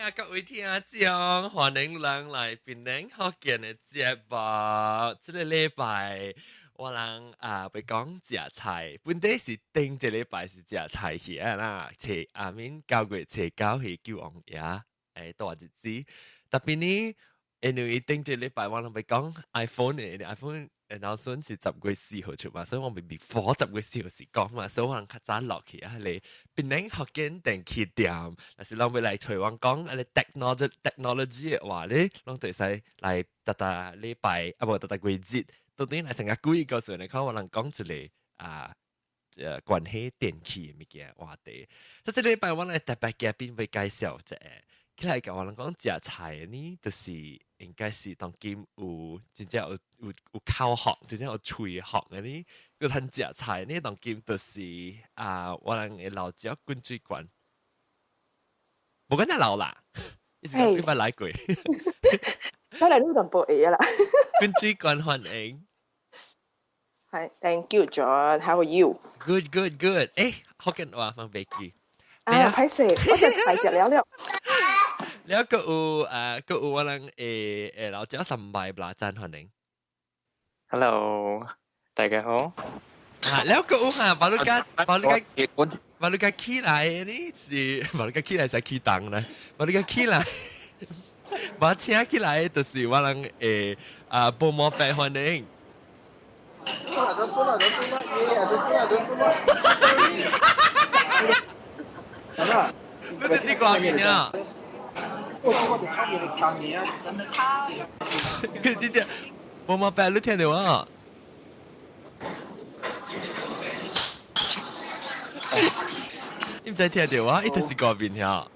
啊，各位聽眾，歡迎人來檳城福建的節目。這個禮拜我人啊，欲講食菜，本底是頂一禮拜是食菜去啊啦，初阿明9月初9是九王爺誒大日子，特別呢，因為頂一禮拜我人欲講 iPhone 的 iPhone announcement 是10月4號出嘛，所以我欲 before 十月四號時講嘛，所以我人較早落去啊，彼個檳城福建電器店，若是人欲來揣阮講啊，個 technology 的話咧，攏會使來逐逐禮拜啊，無逐逐月日，到底來成個幾個時陣，看我人講一個啊。關係電器的物件話題。這這禮拜我來特別嘉賓欲介紹一下，起來共我人講食菜呢，就是應該是當今有真正有口福，真正有喙福的呢，閣通食菜呢，當今就是啊，我人的老姐滾水關，無講遮老啦，伊是講伊捌來過。睇嚟呢度報嘢啦。滾水關歡迎。 Hi, thank you, John. How are you? Good, good, good. 欸，福建話放袂記。啊，歹勢，我食菜食了了。了，閣有誒，閣有我人的老姐三百啦，讚歡迎。 Hello，大家好。啊，了閣有哈，把你家把你家把你家起來呢是，把你家起來是起動啦，把你家起來，把請起來就是我人的啊，波摩白歡迎。出來就出來就出來，耶！就出來就出來。什麼？你佇佇外面啊？我佇後面的當年啊。佢啲啲，波摩白你聽著無？你毋知聽著我？伊就是外面遐，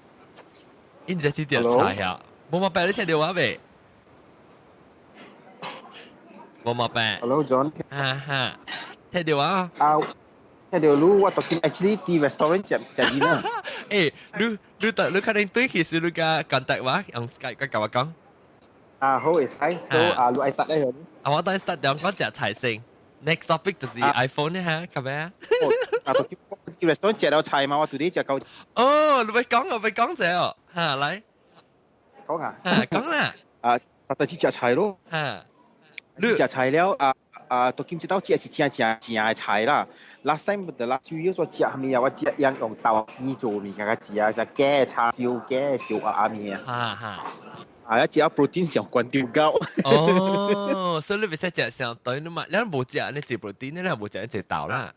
伊毋知佇點菜遐。波摩白你聽著我未？波摩白。 Hello John。哈哈，聽著我？啊，聽著你，我當今 actually 佇 restaurant 食食dinner。欸，你你你可能對其實你共 contact 我，用 Skype 共我講。啊，好會使，so 啊，你愛 start 咧？啊，我等 start 兩講食菜先。Next topic 就是 iPhone 咧嚇，咁樣。啊，當今 restaurant 食到菜嘛，我 today 食夠。哦，你欲講我欲講者哦，嚇來。講啊。嚇講啦。啊，我當去食菜咯。嚇。你食菜了啊啊！當今這道食是正正正的菜啦。Last time the last few years 我食啥物啊？我食用用豆皮做物件較食啊，食雞叉燒、雞燒鴨物啊。哈哈。啊！一食 protein 上懸丟高。哦，所以你袂使食上對嘛？你無食你食 protein，你無食你食豆啦。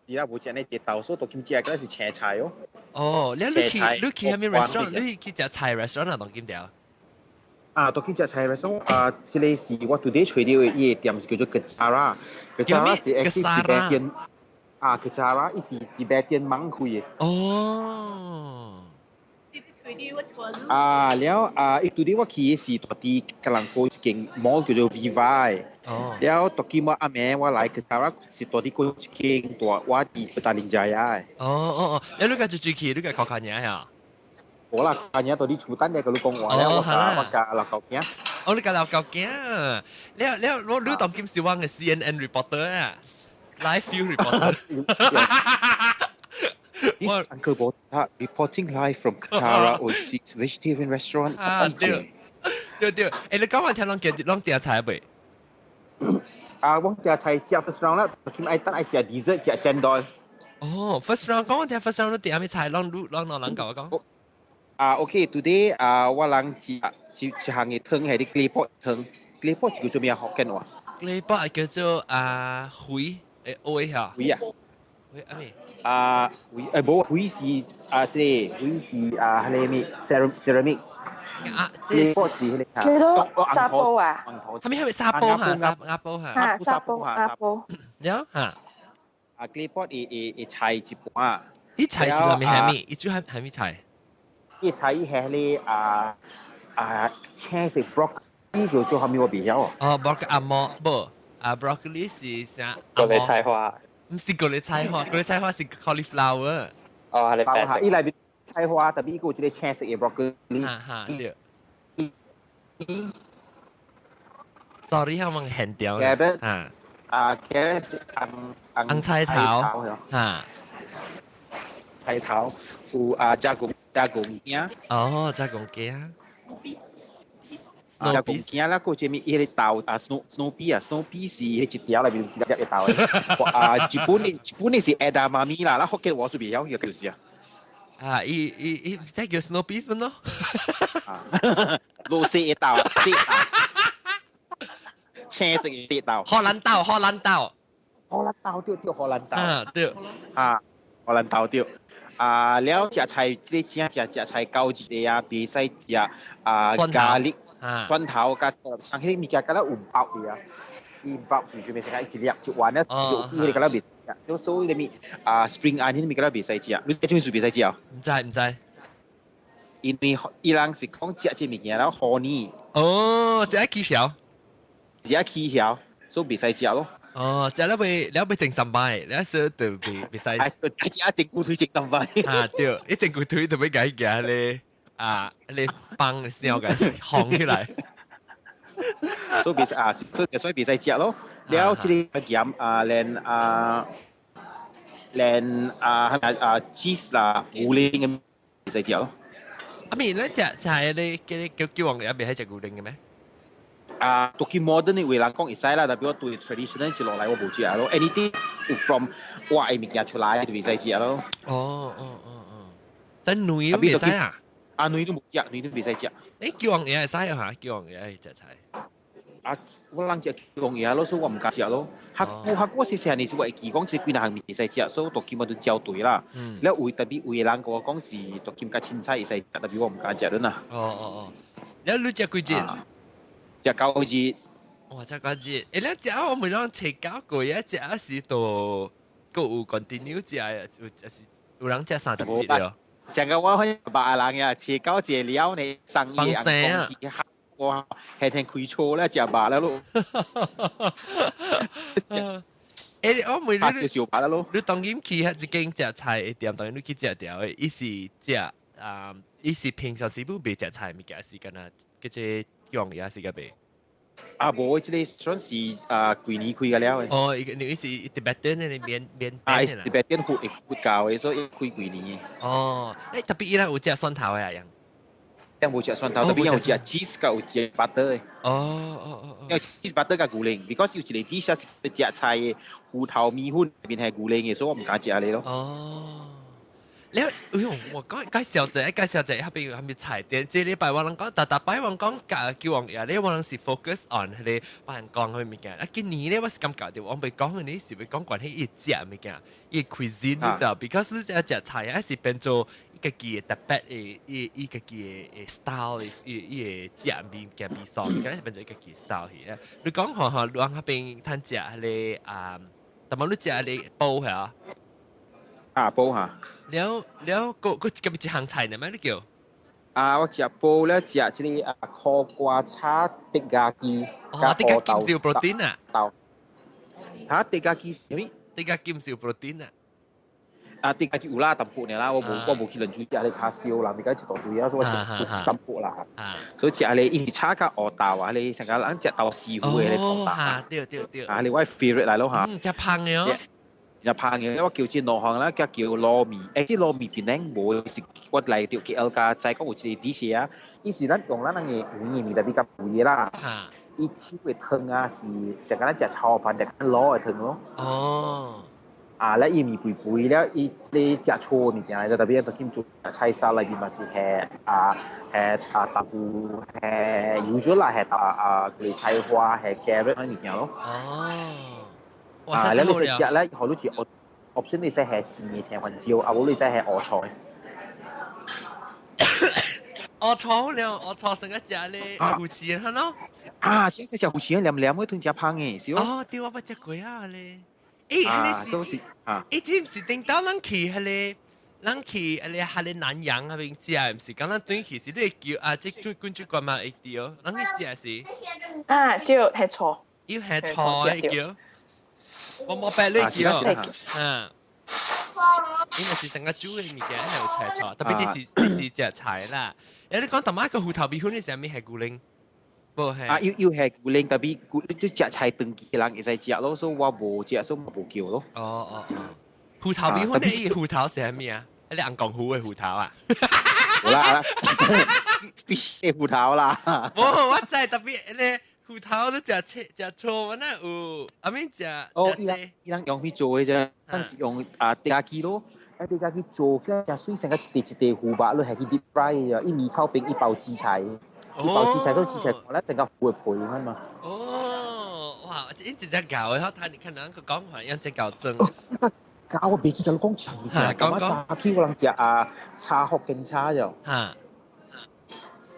是啊，無食你食豆，所以當今食嗰是青菜哦。哦，你去啥物 restaurant？你去食菜 restaurant 啊？當今條？啊，當今食菜 restaurant 啊，這個是我 today 揣著的伊个店是叫做 Kechara，Kechara 是 actually Tibetan 啊，Kechara 伊是 Tibetan monk 開的。哦。啊，了啊，伊 today 我去的是佇吉隆坡一間 mall 叫做 Viva 哦。了，當今我暗暝我來 Kechara 是佇佇一間大，我佇 Petaling Jaya 的。哦哦哦，你你家住住去，你家靠近呀？無啦，近嘢到啲厝等咧，佮你講話咧，我共老狗囝。哦，你共老狗囝，了了，我你當今是阮的 CNN reporter 啊，live field reporter。 This is Uncle Bota reporting live from Kechara Oasis Vegetarian Restaurant. 啊，對對對，欸，你講話聽攏叫攏訂菜未？啊，我訂菜食 first round 啦，今愛等愛食 dessert 食 cendol。哦，first round 講我聽 first round 你訂啥物菜？攏你攏兩人共我講。啊，OK，today 啊，我人食一一項的湯係啲 claypot 湯，claypot 是叫做咩福建話？claypot 叫做啊茴誒蚵嚇。茴啊？茴啊咩？啊，茴誒無茴是啊，這個茴是啊，彼个咩 ceramic。啊， claypot 是彼個。叫做沙煲啊？係咪係咪沙煲嚇？沙鴨煲嚇？嚇沙煲鴨煲。了嚇。啊，claypot 會會會菜一半。伊菜是啥物蝦米？伊煮係蝦米菜？伊菜伊係彼個啊啊青色 broccoli 叫做啥物我袂曉。哦，broccoli 阿毛無啊，broccoli 是啥？高麗菜花。毋是高麗菜花，高麗菜花是 cauliflower。哦，係你白色。伊內面菜花，特別伊有一個青色的 broccoli。哈哈，對。Sorry，我問現掉。啊。啊，嘅是紅紅菜頭。哈。菜頭有啊，加個炸公囝。哦，炸公囝。啊，炸公囝啦，個這物伊個豆啊，snow pea 啊，snow pea 是彼一條內面一粒嘅豆的。啊，日本的是 edamame 啦，啦福建話就袂曉，伊個就是啊。啊，伊伊伊這叫 snow peas 麼咯？啊，綠色的豆，色豆，青色的豆。荷蘭豆，荷蘭豆。荷蘭豆對對，荷蘭豆。啊對。啊，荷蘭豆對。啊，了食菜，這個正食食菜九日的啊，袂使食啊咖喱。蒜頭佮上彼個物件敢若有爆的啊，伊爆是就袂使一粒一丸咧，就伊個敢若袂使食，所以啥物啊 spring onion 物敢若袂使食，你這種是袂使食？毋知毋知。因為伊人是講食這物件了予你。哦，這起曉。這起曉，所以袂使食咯。哦，食了袂了袂整三擺，了說就袂袂使。啊，食整骨腿整三擺。啊對，一整骨腿就欲共伊行咧。啊！你幫笑個紅起來，所以袂使啊，所以袂使食咯。了，這個鹽啊，連啊，連啊，係咪啊，cheese 啦，牛奶嘅袂使食咯。啊，咪你食食你叫叫叫王爺袂使食牛奶嘅咩？啊，都去 modern 的話人講會使啦，但係我對 traditional 一落來我無食咯。Anything from 我的物件出來就袂使食咯。哦哦哦哦，但奶都袂使啊？啊，奶都無食，奶都袂使食。誒，叫王爺會使啊？叫王爺會食菜。啊，我人食叫王爺咯，所以我毋敢食咯。客顧客我細細漢時我會記講這幾若項物會使食，所以我都基本都照對啦。了有特別有的人共我講是都兼較凊彩會使食，特別我毋敢食了啦。哦哦哦，了你食幾日？食九日。哇，食九日！欸，你食我每當初九個月食啊是都閣有 continue 食，有是有人食30日了。上個我可別人呀，初九節了呢，生意人講我係聽開錯咧，食飽了咯。欸，我問你，少少飽了咯。你當今去彼一間食菜的店，當然你去食條的，伊是食啊，伊是平常時本袂食菜物件，是敢若叫做用也是個袂？啊，無，這個算是啊，幾年開個了的。哦，伊個你是特別店的麵麵啊，是特別店佛教的，所以開幾年。哦，欸，特別伊人有食蒜頭的啊，樣？樣無食蒜頭，特別有食 cheese 佮有食 butter 的。哦哦哦哦。有 cheese butter 佮牛奶，because 有一個 dish 是食菜的芋頭米粉，內面係牛奶的，所以我毋敢食咧咯。哦。你哎喲，我講介紹者，介紹者，彼邊有啥物菜店？這禮拜我人講，逐逐擺我講教叫王爺，你我人是 focus on 彼個別人講彼物件。啊，今年咧我是感覺著，我袂講你是欲講關係伊食物件，伊 cuisine 你知道？because 這食菜還是變做伊家己的特別的，伊伊家己的 style，伊伊的食物件味素，敢是變做伊家己 style 去啊。你講吼吼，你往彼邊趁食彼個啊，但無你食彼個煲係啊？啊，煲嚇。了了，閣閣今一項菜呢咩？你叫？啊，我食煲咧，食這個啊，苦瓜炒竹仔雞。哦，竹仔雞是有 protein 啊？豆。嚇，竹仔雞是啥物？竹仔雞是有 protein 啊？啊，竹仔雞有啦，淡薄爾啦，我無去認煮食咧叉燒啦，咪講一大堆啊，所以我食淡薄啦。所以食咧，伊是炒較烏豆啊，咧像講咱食豆豉糊的咧豆。哦，對對對。啊，你我 favorite 來咯嚇。嗯，食芳的哦。食芳的，我叫這兩項啦，叫叫撈麵。欸，這撈麵檳城無是，我來著 KL 加知講有一個 dish 啊，伊是咱用咱人的魚麵特別較肥的啦。伊煮的湯啊是像敢咱食炒飯就較滷的湯咯。哦。啊，咧伊麵肥肥了，伊這食醋物件，就特別都兼做菜沙內面嘛是下啊下啊豆腐下 usual 啦，下啊啊佢菜花下 carrot 嗰物件咯。哦。啊，咧你食食咧，好似 option 你使下生的青番椒，啊無你使下烏菜。烏菜好了，烏菜成個食咧，魚翅係咯。啊，先食食魚翅，黏黏的湯食芳的，是哦。哦，對，我捌食過啊咧。欸，彼個是啊，欸，這毋是頂晝咱去彼個，咱去彼個彼個南洋彼邊食，毋是講咱轉去是你會叫啊？這滾主管嘛會對，咱去食是。啊，對，係錯。要係錯的叫。我冇白你叫，嗯，因為是成個煮的物件係有菜錯，特別這是食菜啦。欸，你講頭仔個芋頭米粉，你是啥物係牛奶？無係。啊，要係牛奶，特別你食菜長期人會使食咯，所以我無食，所以我無叫咯。哦哦哦，芋頭米粉你芋頭是啥物啊？你紅光芋的芋頭啊？無啦，fish 嘅芋頭啦。無，我知 tapi 咧芋頭都食切食錯，我哪有？阿面食哦，食這伊人用去做嘅啫，咱是用啊地下機咯，啊地下機做，佢食水成個一塊一塊芋肉，你係去 deep fry 嘅，伊面口邊一包紫菜，一包紫菜都紫菜，我咧成個芋皮咁嘛。哦，哇！因一隻狗嘅，我睇你看人個講法，因隻狗裝。搞我袂記得你講長嘅，咁啊早起我人食啊炒福建炒就，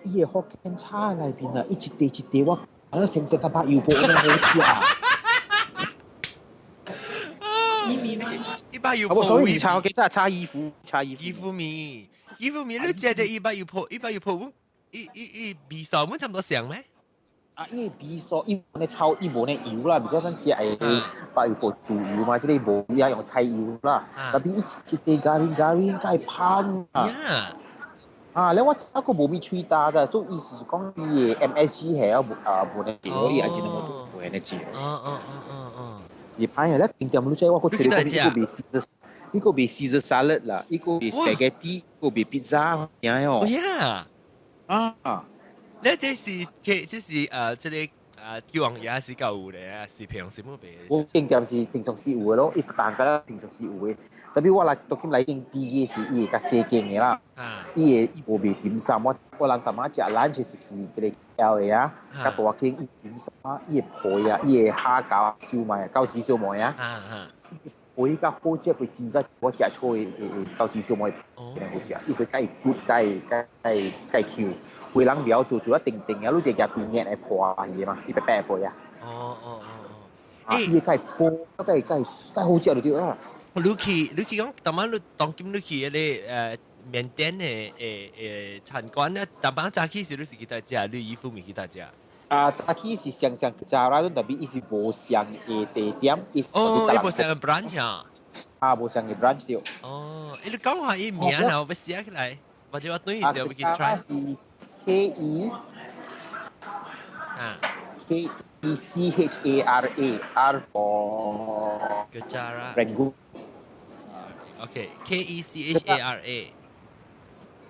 伊個福建炒內邊啊，伊一塊一塊我，啊成成個白油箔咁好食啊！一包油破，所以炒嘅真係炒衣服，炒衣服。衣服麵，衣服麵，你食的一包油破，一包油破，伊伊伊味素阮差不多像咩？啊，伊味素伊無咧炒，伊無咧油啦，如果咱食的白油婆豬油嘛，這個無也用菜油啦。Tapi 伊一塊咖喱咖喱該香啊！啊，咧我一個無咪喙焦的，所以意思是講伊的 MSG 係啊啊無咧調，伊也真係無無呢調。伊歹啊，咧定點你知我閣揣你講，伊個賣 Caesar，伊個賣 Caesar salad 啦，伊個賣 spaghetti，伊個賣 pizza，聽哦。啊！你這是這這是這個叫王爺是夠有咧，是平時冇賣。我定點是平常時有的咯，伊逐個平常時有的。Tapi 我來到今來間 PJ 是伊會較細間的啦，伊會伊無賣點心，我我人淡仔食 lunch 是去這個 L 的啊，較大間伊點心啊，伊的皮啊，伊的蝦餃燒賣、餃子燒賣啊，皮較好食，佢真正我食錯的餃子燒賣，好食，伊會較會骨，較會較會較會 Q。有人袂曉做做一定定啊，你就夾對眼來破伊嘛，伊白白皮啊。啊，伊會較會煲，較會較會較好食就對啦。你去你去講，當晚你當今你去迄個緬甸的餐館咧，當晚早起時你是去佗食，你衣服咪去佗食？啊，早起是雙雙早啦，tapi 伊是無相的地點，伊是哦，伊無相的 branch 啊。啊，無相的 branch 對。哦，伊你講話伊名啊，我欲寫起來，或者我轉去時候欲去 try。是 K E 啊 K E C H A R A R for Kechara Rangoon。 OK K E C H A R A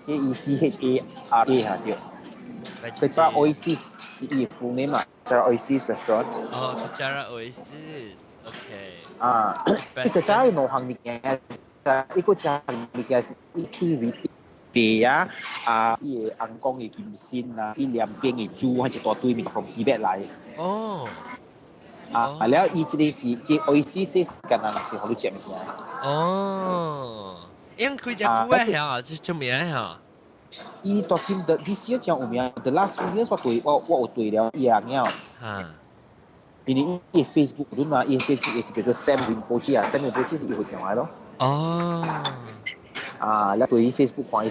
K E C H A R A 嚇對。Kechara Oasis 是伊 full name 啊，Kechara Oasis Restaurant。哦，Kechara Oasis，OK。啊，伊 Kechara 兩項物件，一個食物件是一堆地啊，啊，伊的紅光的金身啊，伊念經的珠，還一大堆物從 Tibet 來。啊，了伊這個是這 Oasis 是干那是予你食物件。哦，因開隻久的嚇，這出名嚇。伊當今的this year 真有名，the last few years 我對我我有對了伊人了。因為伊 Facebook 對嘛，伊 Facebook 也是叫做 Sam Rinpoche 啊，Sam Rinpoche 是伊會上來咯。啊，你對伊 Facebook 看伊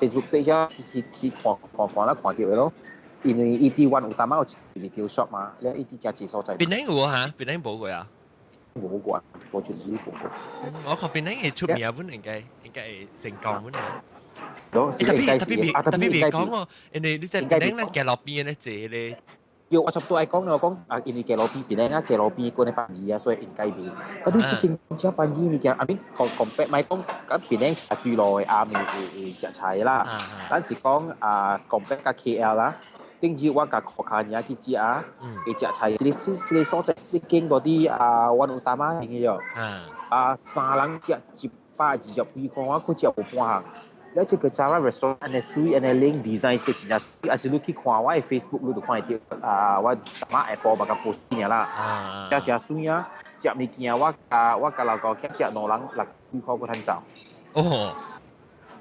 Facebook page 啊，去去看看看啦，看到的咯。因為伊佇阮有淡仔有一個 shop 嘛，了伊佇遮濟所在。檳城有嚇？檳城無過啊？無過，我就沒過。我看檳城會出名，本應該應該會成功本來。 Tapi tapi tapi 袂講哦，因為你在檳城咱行路邊咧坐咧。有我差不多愛講我講啊，因為街路邊檳城啊，街路邊過咧百二啊，所以應該袂。Tapi 這間遮百二物件，啊邊講講白，莫講甲檳城食水路的暗暝會會食菜啦。咱是講啊，講白甲 KL 啦。頂日我共顧客爾去食啊，會食菜。這個這個所在是經過啲啊，阮有淡仔嘅喲。啊，三人食120幾塊，我去食無半項。了這個早 restaurant 按呢媠，按呢靚 design 個真正媠，還是你去看我的 Facebook，你就看會到啊，我淡仔下晡嘛共 post 爾啦。食誠媠啊，食物件我共我共老公去食兩人60幾塊閣趁走。哦，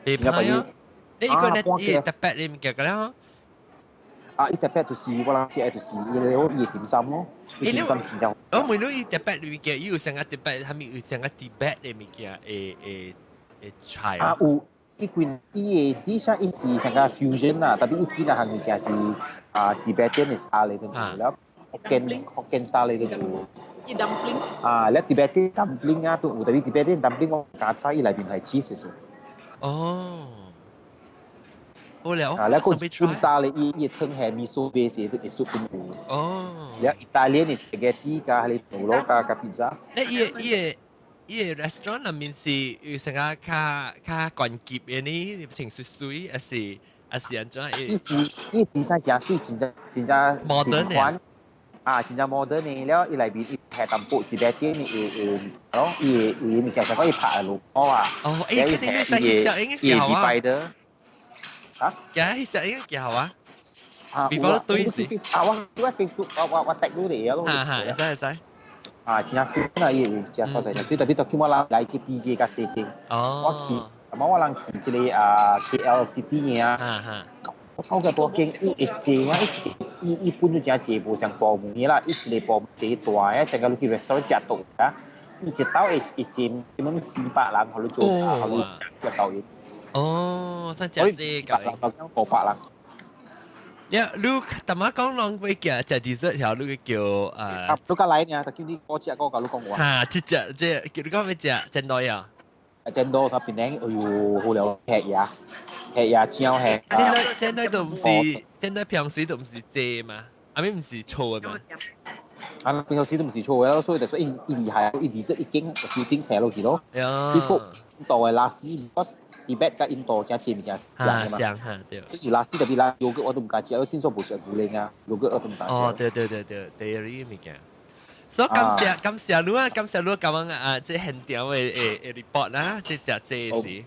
袂歹啊！你伊個咧伊特別的物件個了。啊，伊特別就是我人食的就是伊個伊的點心咯，伊點心真正。我問你，伊特別的物件，伊有啥個特別？啥物有啥個特別的物件？會會會菜啊？有。伊規伊的底下伊是啥個 fusion 啦，tapi 伊幾若項物件是啊 Tibetan 的 style 的都有，了福建福建 style 的都有。伊 dumpling。啊，了 Tibetan dumpling 啊都有，tapi Tibetan dumpling 我敢 try 伊內面係 cheese 數。哦。好了。啊，了個日本 style 的伊伊湯係 miso base 的，會 soup 都有。了意大利的 spaghetti 加彼個牛肉加加 pizza。那伊個伊個。伊个 restaurant 內面是有成個較較高級的呢，穿媠媠，抑是按怎？伊是伊 design 誠媠，真正真正 modern 的。啊，真正 modern 的了，伊內面伊下淡薄一個店會會咯，伊伊物件就講伊拍的路啊。哦，欸，確定你使翕相應該幾好啊？啊？今翕相應該幾好啊？啊，比方對是。啊，我 Facebook 我 tag 你嚟啊咯。哈哈，會使會使。啊，真正媠啦，伊真所在，所以特別到叫我人來這 PJ 較細間。我去，咁我人去這個啊 KL City 嘅啊。哈哈。我個大間伊會濟啊，伊伊本就真濟，無像部門嘅啦，伊一個部門第大啊，成個你去 restaurant 食到啊，伊一兜會會濟，咁400人，予你做，予你食到嘅。哦，三食這個，到500人。你你淡仔講攏會叫食 dessert 條，你叫啊，都較來呢，就叫你嗰隻個甲你講話。哈，這隻這叫你講欲食煎堆啊？煎堆較檳城，哎喲，好了，吃呀，吃呀，椒吃。煎堆煎堆都毋是，煎堆平時都毋是濟嘛，啊咪毋是錯的嘛。啊，平常時都毋是錯的，所以就說伊伊厲害，伊 dessert 已經有頂請落去咯。伊個印度的 lassi，特別佮印度誠濟物件像嘛。像哈對。有 lassi 特別啦，yogurt 我都毋敢食，我先說無食牛奶啊，yogurt 我都毋敢食。哦，對對對對，dairy 物件。所以感謝感謝你啊，感謝你咁樣啊，這現場的的 report 啦，這食這是。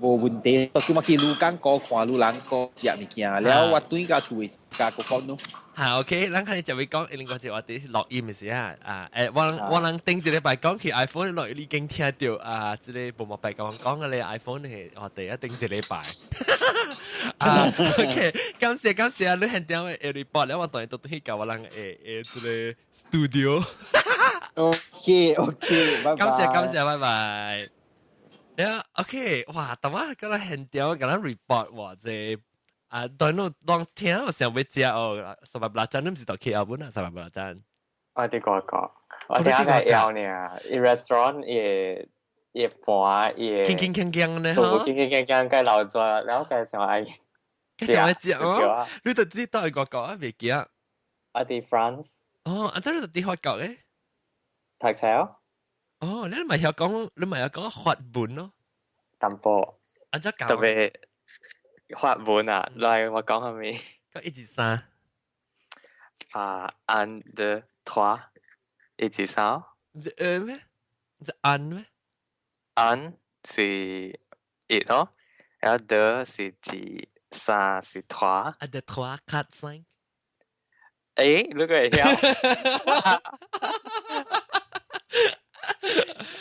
無問題，我叫我去鷺港過看鷺人過食物件，了我轉到厝的加個講咯。嚇 OK，咱看你就會講，另外一個話題是錄音的時啊，啊誒，我人我人頂一禮拜講起 iPhone 錄音，你已經聽到啊，這個無無白講講嘅咧 iPhone 的話題啊，頂一禮拜。啊 OK，感謝感謝啊，你現場的 report 了，我當然都去共我人的這個 studio。 OK OK，拜拜。感謝感謝，拜拜。呀，OK，哇，但我今日現場共咱 report 哇，這啊，當你當聽我想欲食哦，sambal belacan 你毋是到 KL 本啊，sambal belacan。我佇外國，我聽個枵呢，伊 restaurant 伊伊盤伊鏗鏗鏘鏘呢，吼，鏗鏗鏘鏘，該流出，然後該想愛食，想愛食哦，你就知到外國啊，袂記啊？我佇 France。哦，啊，這你佇法國咧？讀冊。哦，你咪曉講，你咪曉講法文咯？淡薄。啊，這特別法文啊，來我講下面。講一二三。啊，un deux trois，一二三。毋是 un 咩？毋是 un 咩？un 是一咯，然後 deux 是二，三是 trois。啊，deux trois quatre cinq。誒，你個會曉？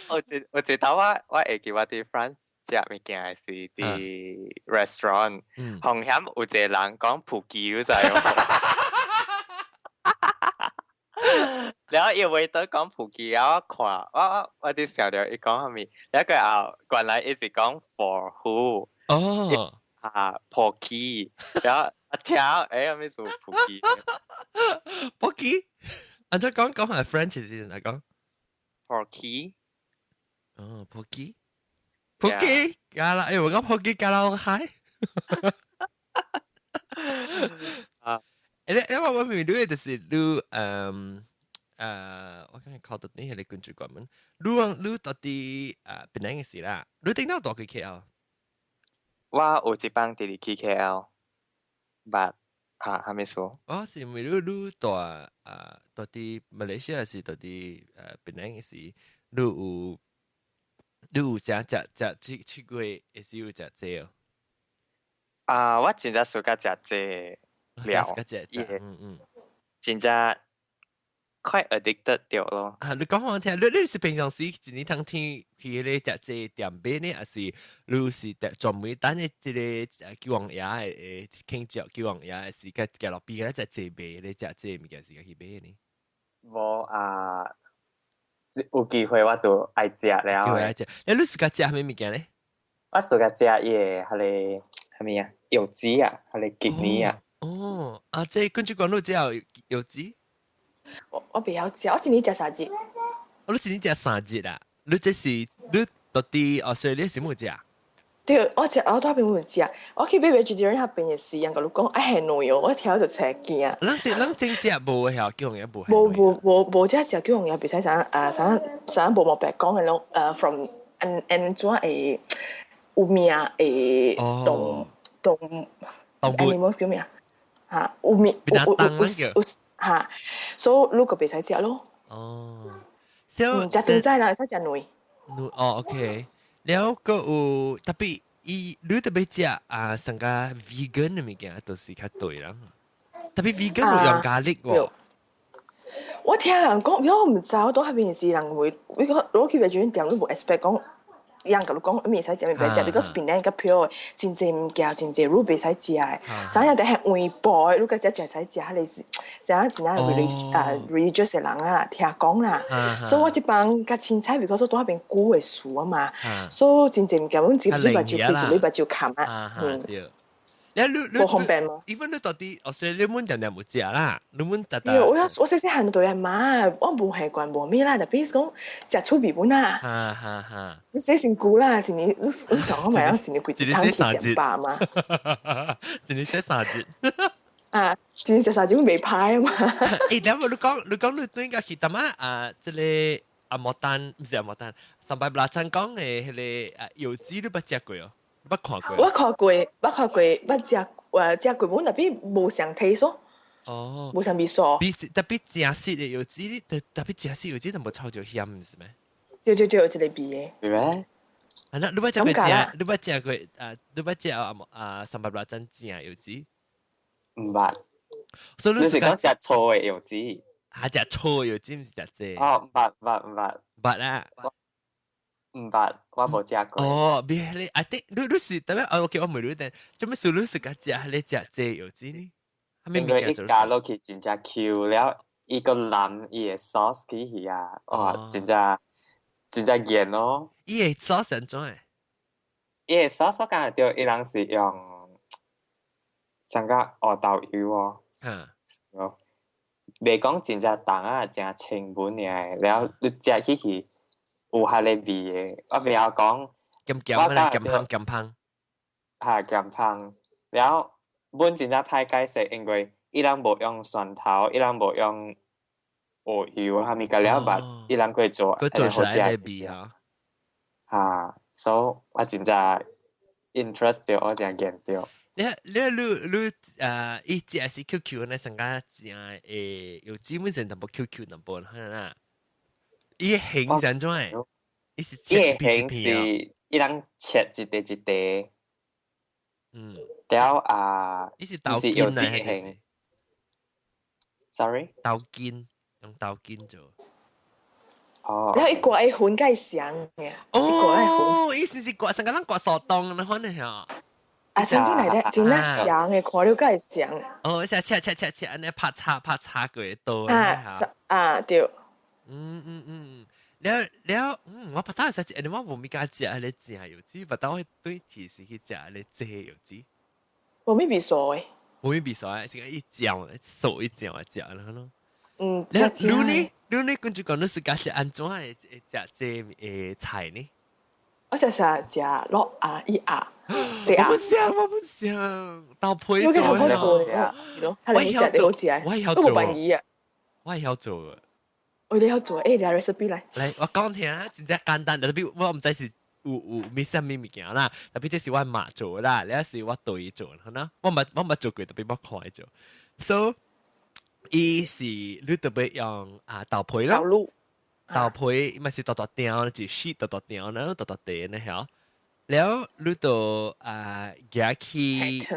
我一頭我會記我佇 France 食物件的是佇 restaurant，風險有一個人講普吉，你知無？然後伊 waiter 講普吉，然後我看我我佇想著伊講啥物，然後過後原來伊是講 for who？哦，啊，普吉，然後我聽欸，啥物事普吉？普吉，按怎講講下 French 先來講。 Pour qui？哦，pour qui？Pour qui？加啦，欸，我講 pour qui 加啦，我嗨。啊，欸，因為我明明你就是你，嗯，我剛才考到你係你跟住關門，你你到底啊檳城的時啦，你頂到蹛去 KL？我有一擺直直去 KL，but 哈，啥物事？我是因為你你蹛啊，蹛佇馬來西亞是蹛佇檳城的時，你有啥食食去去過，會是有食這哦？啊，我真正 suka 食這料，真正快 addicted 著咯。啊，你講我聽，你是平常時一年通天去彼個食這店買呢，還是你是專門等的這個虯王爺的慶祝虯王爺的時，佮路邊個食這賣咧食這物件時去買呢？無啊，有機會我就愛食了。機會愛食，欸，你 suka 食啥物物件咧？我 suka 食伊的彼個啥物啊？柚子啊，彼個結呢啊。哦，啊，這根據講你食柚子？我袂曉食，我一年食三日。我你一年食三日啊？你這是你到底哦，所以你是冇食？對，我食我在邊有食，我去買 vegetarian 那邊的時，人共你講愛鹹卵哦，我聽就青驚。咱正食無嘅，叫人無。無無無無只食叫人袂使啥啊啥啥無無白講的攏from 按怎會有命的動動 animals 叫咩啊？嚇有命有有有有嚇，所以你就袂使食咯。哦，嗯，食腸仔啦，會使食卵。卵哦，OK。了閣有特別伊，你特別食啊，上個 vegan 的物件都是較對啦。特別 vegan 有用 garlic 喎。我聽人講，因為我毋知，我佇彼邊時人會，你講如果去 vegetarian 店，你無 expect 講，人共你講，袂使食，袂食，because 檳榔較 pure，真濟物件，真濟你袂使食的。啥人哋係黃埔的，你甲食食使食，彼个是，怎樣真正 religious 的人啊，聽講啦。所以我這幫較凊彩，because 佇彼邊久的事啊嘛，所以真濟物件，阮一個禮拜就開一禮拜就冚啊。嗯。你你無方便嗎？even 你到底，哦，所以你們定定無食啦，你們特特。我我細細漢就對阿媽，我無習慣無咩啦，特別是講食趣味本啦。哈哈哈！你洗身軀啦，一年你你上我咪講一年幾一湯去食飽嘛？一年洗三日。啊，一年食三日袂歹啊嘛。欸，你講你對個去淡仔啊，這个阿莫丹毋是阿莫丹，sambal belacan 講的彼个啊柚子你捌食過哦？捌看過？我看過，捌看過，捌食食過，本特別無相 taste 哦，無啥味素。比特別正式的柚子，特特別正式柚子，淡薄臭著鹹，毋是咩？對對對，有一个味的。是咩？啊，那你捌食過正？你捌食過啊？你捌食啊？啊，sambal belacan 正柚子？毋捌。所以你是講食粗的柚子？啊，食粗柚子毋是食這。哦，毋捌捌毋捌。捌啊！毋捌，我無食過。哦，別你啊，對，你是特別哦，OK，我問你等，做咩事你是較食你食這柚子呢？因為伊加落去真正 Q 了，伊個淋伊的 sauce 起去啊，哇，真正真正癮咯。伊的 sauce 按怎的？伊的 sauce 我感覺著伊人是用上個黑豆油哦。哦，袂講真正重啊，誠清本爾，了你食起去有彼個味的，我袂曉講。鹹鹹啊，鹹香鹹香。哈，鹹香。了，阮真正歹解釋，因為伊人無用蒜頭，伊人無用學油，啥物甲了捌，伊人過做，閣做出來个味哈。哈，所以我真正 interest 著，我真研究。你你你你啊，伊食是 QQ 呢，上較正會有基本上淡薄 QQ 淡薄，可能啦。伊形是按怎的？伊是切一片一片是伊人切一塊一塊。了啊，伊是豆筋來還是？Sorry，豆筋用豆筋做。哦。然後伊刮會粉較會香嘅。哦，伊是刮上個人刮蘇東，那款的嚇。啊，真正來的，真正香的，看了較會香。哦，一切切切切，按呢拍叉拍叉過刀。啊啊對。嗯嗯嗯，了了，我捌頭食，我無物敢食，彼个正柚子，捌頭我對提是去食彼个這柚子。無咩味素的。無咩味素的，是講一醬素一醬來食咯。了，你呢？你呢？跟住講你是敢食按怎的食這菜呢？我食食食滷鴨伊鴨，這我不想，我不想，豆皮做的。做的，咯，我曉做，我曉做，我無辦意啊。我曉做。我你曉做，欸，來 recipe 來。來，我講聽啊，真正簡單，特別我毋知是有咩啥物物件啦，特別這是我媽做啦，了是我對伊做，好吶，我毋捌做過，特別我看伊做。So，伊是你特別用啊豆皮咯，豆皮嘛是大大條，一細大大條，然後大大塊呢曉。了你就啊夾去，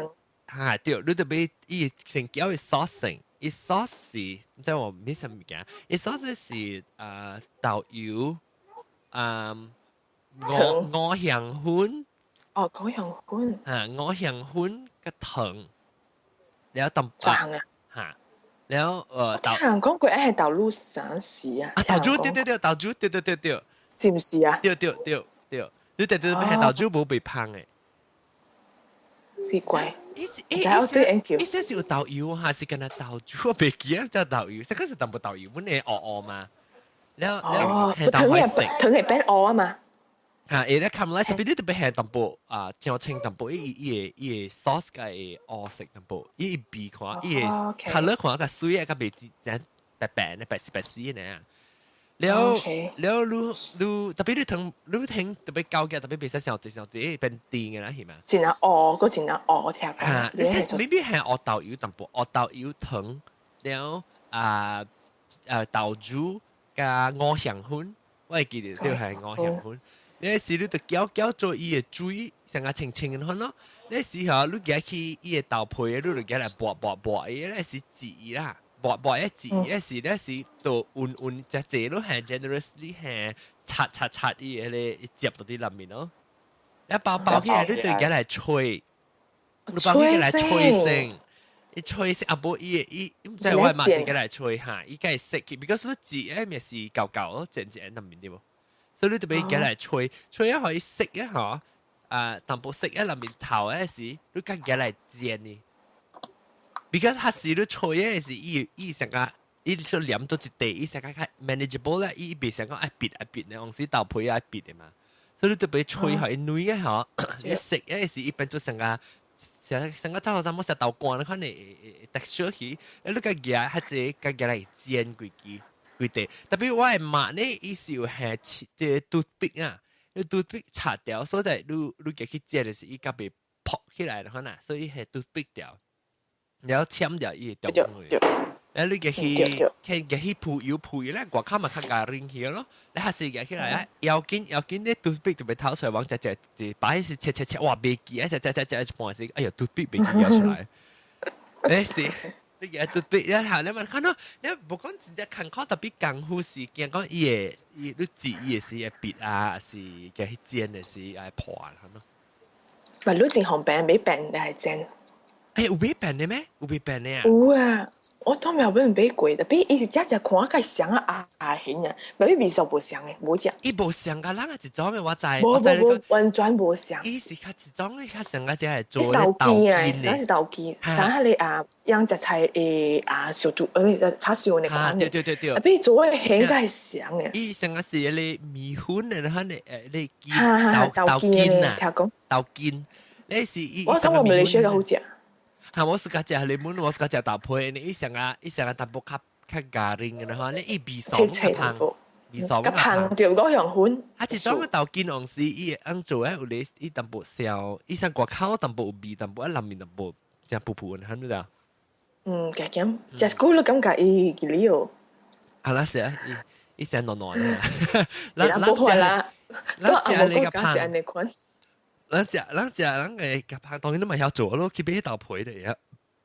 哈對，你特別伊先攪伊 sauce 先，伊 sauce 是，毋知我咩啥物件，伊 sauce 是啊豆油，啊五香粉，哦，五香粉，哈五香粉佮糖，了淡薄，啊，哈。了聽人講過，愛豆乳啥事啊？啊豆乳對對對，豆乳對對對對，是毋是啊？對對對對，你對對對，豆乳無被芳的。奇怪，意思意思意思是有豆油還是敢若豆乳？我袂記得叫豆油，這個是淡薄豆油，本來黑黑嘛。了了，糖會糖會變黑啊嘛？嚇，會咧 caramelize，特別你特別係淡薄啊，醬清淡薄，伊伊個伊個 sauce 個會烏色淡薄，伊味看，伊個 colour 看較水啊，較袂真白白呢，白白絲呢。了了，你你特別你聽你聽特別高嘅，特別袂使傷濟傷濟變甜嘅啦，係嘛？真係烏，個真係烏聽講。啊，你 maybe 係烏豆油淡薄，烏豆油糖了啊啊豆乳加五香粉，我會記得對係五香粉。你時你就攪攪做伊個水，成個清清嘅款咯。你時候你夾去伊個豆皮，你就夾來撥撥撥伊，你是擠啦。薄薄一字，一時咧是都溫溫只隻咯，係 generously 係擦擦擦伊個咧接到啲裏面咯。一包包起來，你對佢來吹，你包起來吹聲，伊吹聲啊無伊伊，唔知我嘛是佢來吹哈，伊該識去，because 你字咧咪是舊舊咯，漸漸裏面對無？所以你特別佢來吹，吹一可以識一下，啊，淡薄識一裏面頭嗰時，你該佢來煎呢。because 他是你吹嘅是伊伊成個伊就黏咗一地，伊成個較 manageable 咧，伊袂成個愛別愛別咧，往時豆皮愛別的嘛，所以你特別吹下伊軟嘅嗬，你食嘅是伊變做成個成成個差唔多食豆乾咧，可能 texture 去，你個夾較濟個夾來煎規支規地，特別我的肉呢，伊是有下這 toothpick 啊，你 toothpick 插掉，所以你你夾去煎的時，伊較袂泡起來可能，所以係 toothpick 掉。然後簽掉伊會中去，然後你去去去鋪油鋪油咧，外口嘛較加冷氣咯。你下時夾起來啊，要緊要緊，你 toothpick 就被掏出來，往只只只擺是切切切，哇袂記啊，只只只只一半時，哎呀 toothpick 袂記拿出來。你是你夾 toothpick 一下，你問看到你無講真正艱苦，特別功夫是驚講伊會伊你煮伊會是會焕啊，是夾去煎的是愛破啊，係咯。唔係你真方便，買餅定係煎？欸，有買餅的咩？有買餅的啊？有啊，我當沒有買買過，特別伊是只只看較像啊啊型啊，無味素無像的，無食。伊無像甲人啊，一種的我知，無無無，完全無像。伊是較一種的，較像啊，這係做豆筋啊，咱是豆筋，啥彼個啊，養食菜的啊，小肚，叉燒那款對對對對。啊，比做的型較像的。伊像啊是彼個米粉的，彼個彼個豆豆筋啊，豆筋，你是伊。我感覺馬來西亞較好食。嚇！我是較食檸檬，我是較食豆皮，你伊上啊，伊上啊淡薄較較加啉嘅吼，你伊味素較芳，味素較芳對，五香粉。啊，一種豆筋黃絲，伊會按做咧有咧，伊淡薄燒，伊上外口淡薄有味，淡薄啊，內面淡薄正噗噗的，係咪啊？嗯，加減，食久了感覺伊記了。啊，那是啊，伊伊成軟軟的。咱咱食啦，咱食你個芳。咱食咱食咱個較芳，當然都嘛曉做咯，去買豆皮的呀，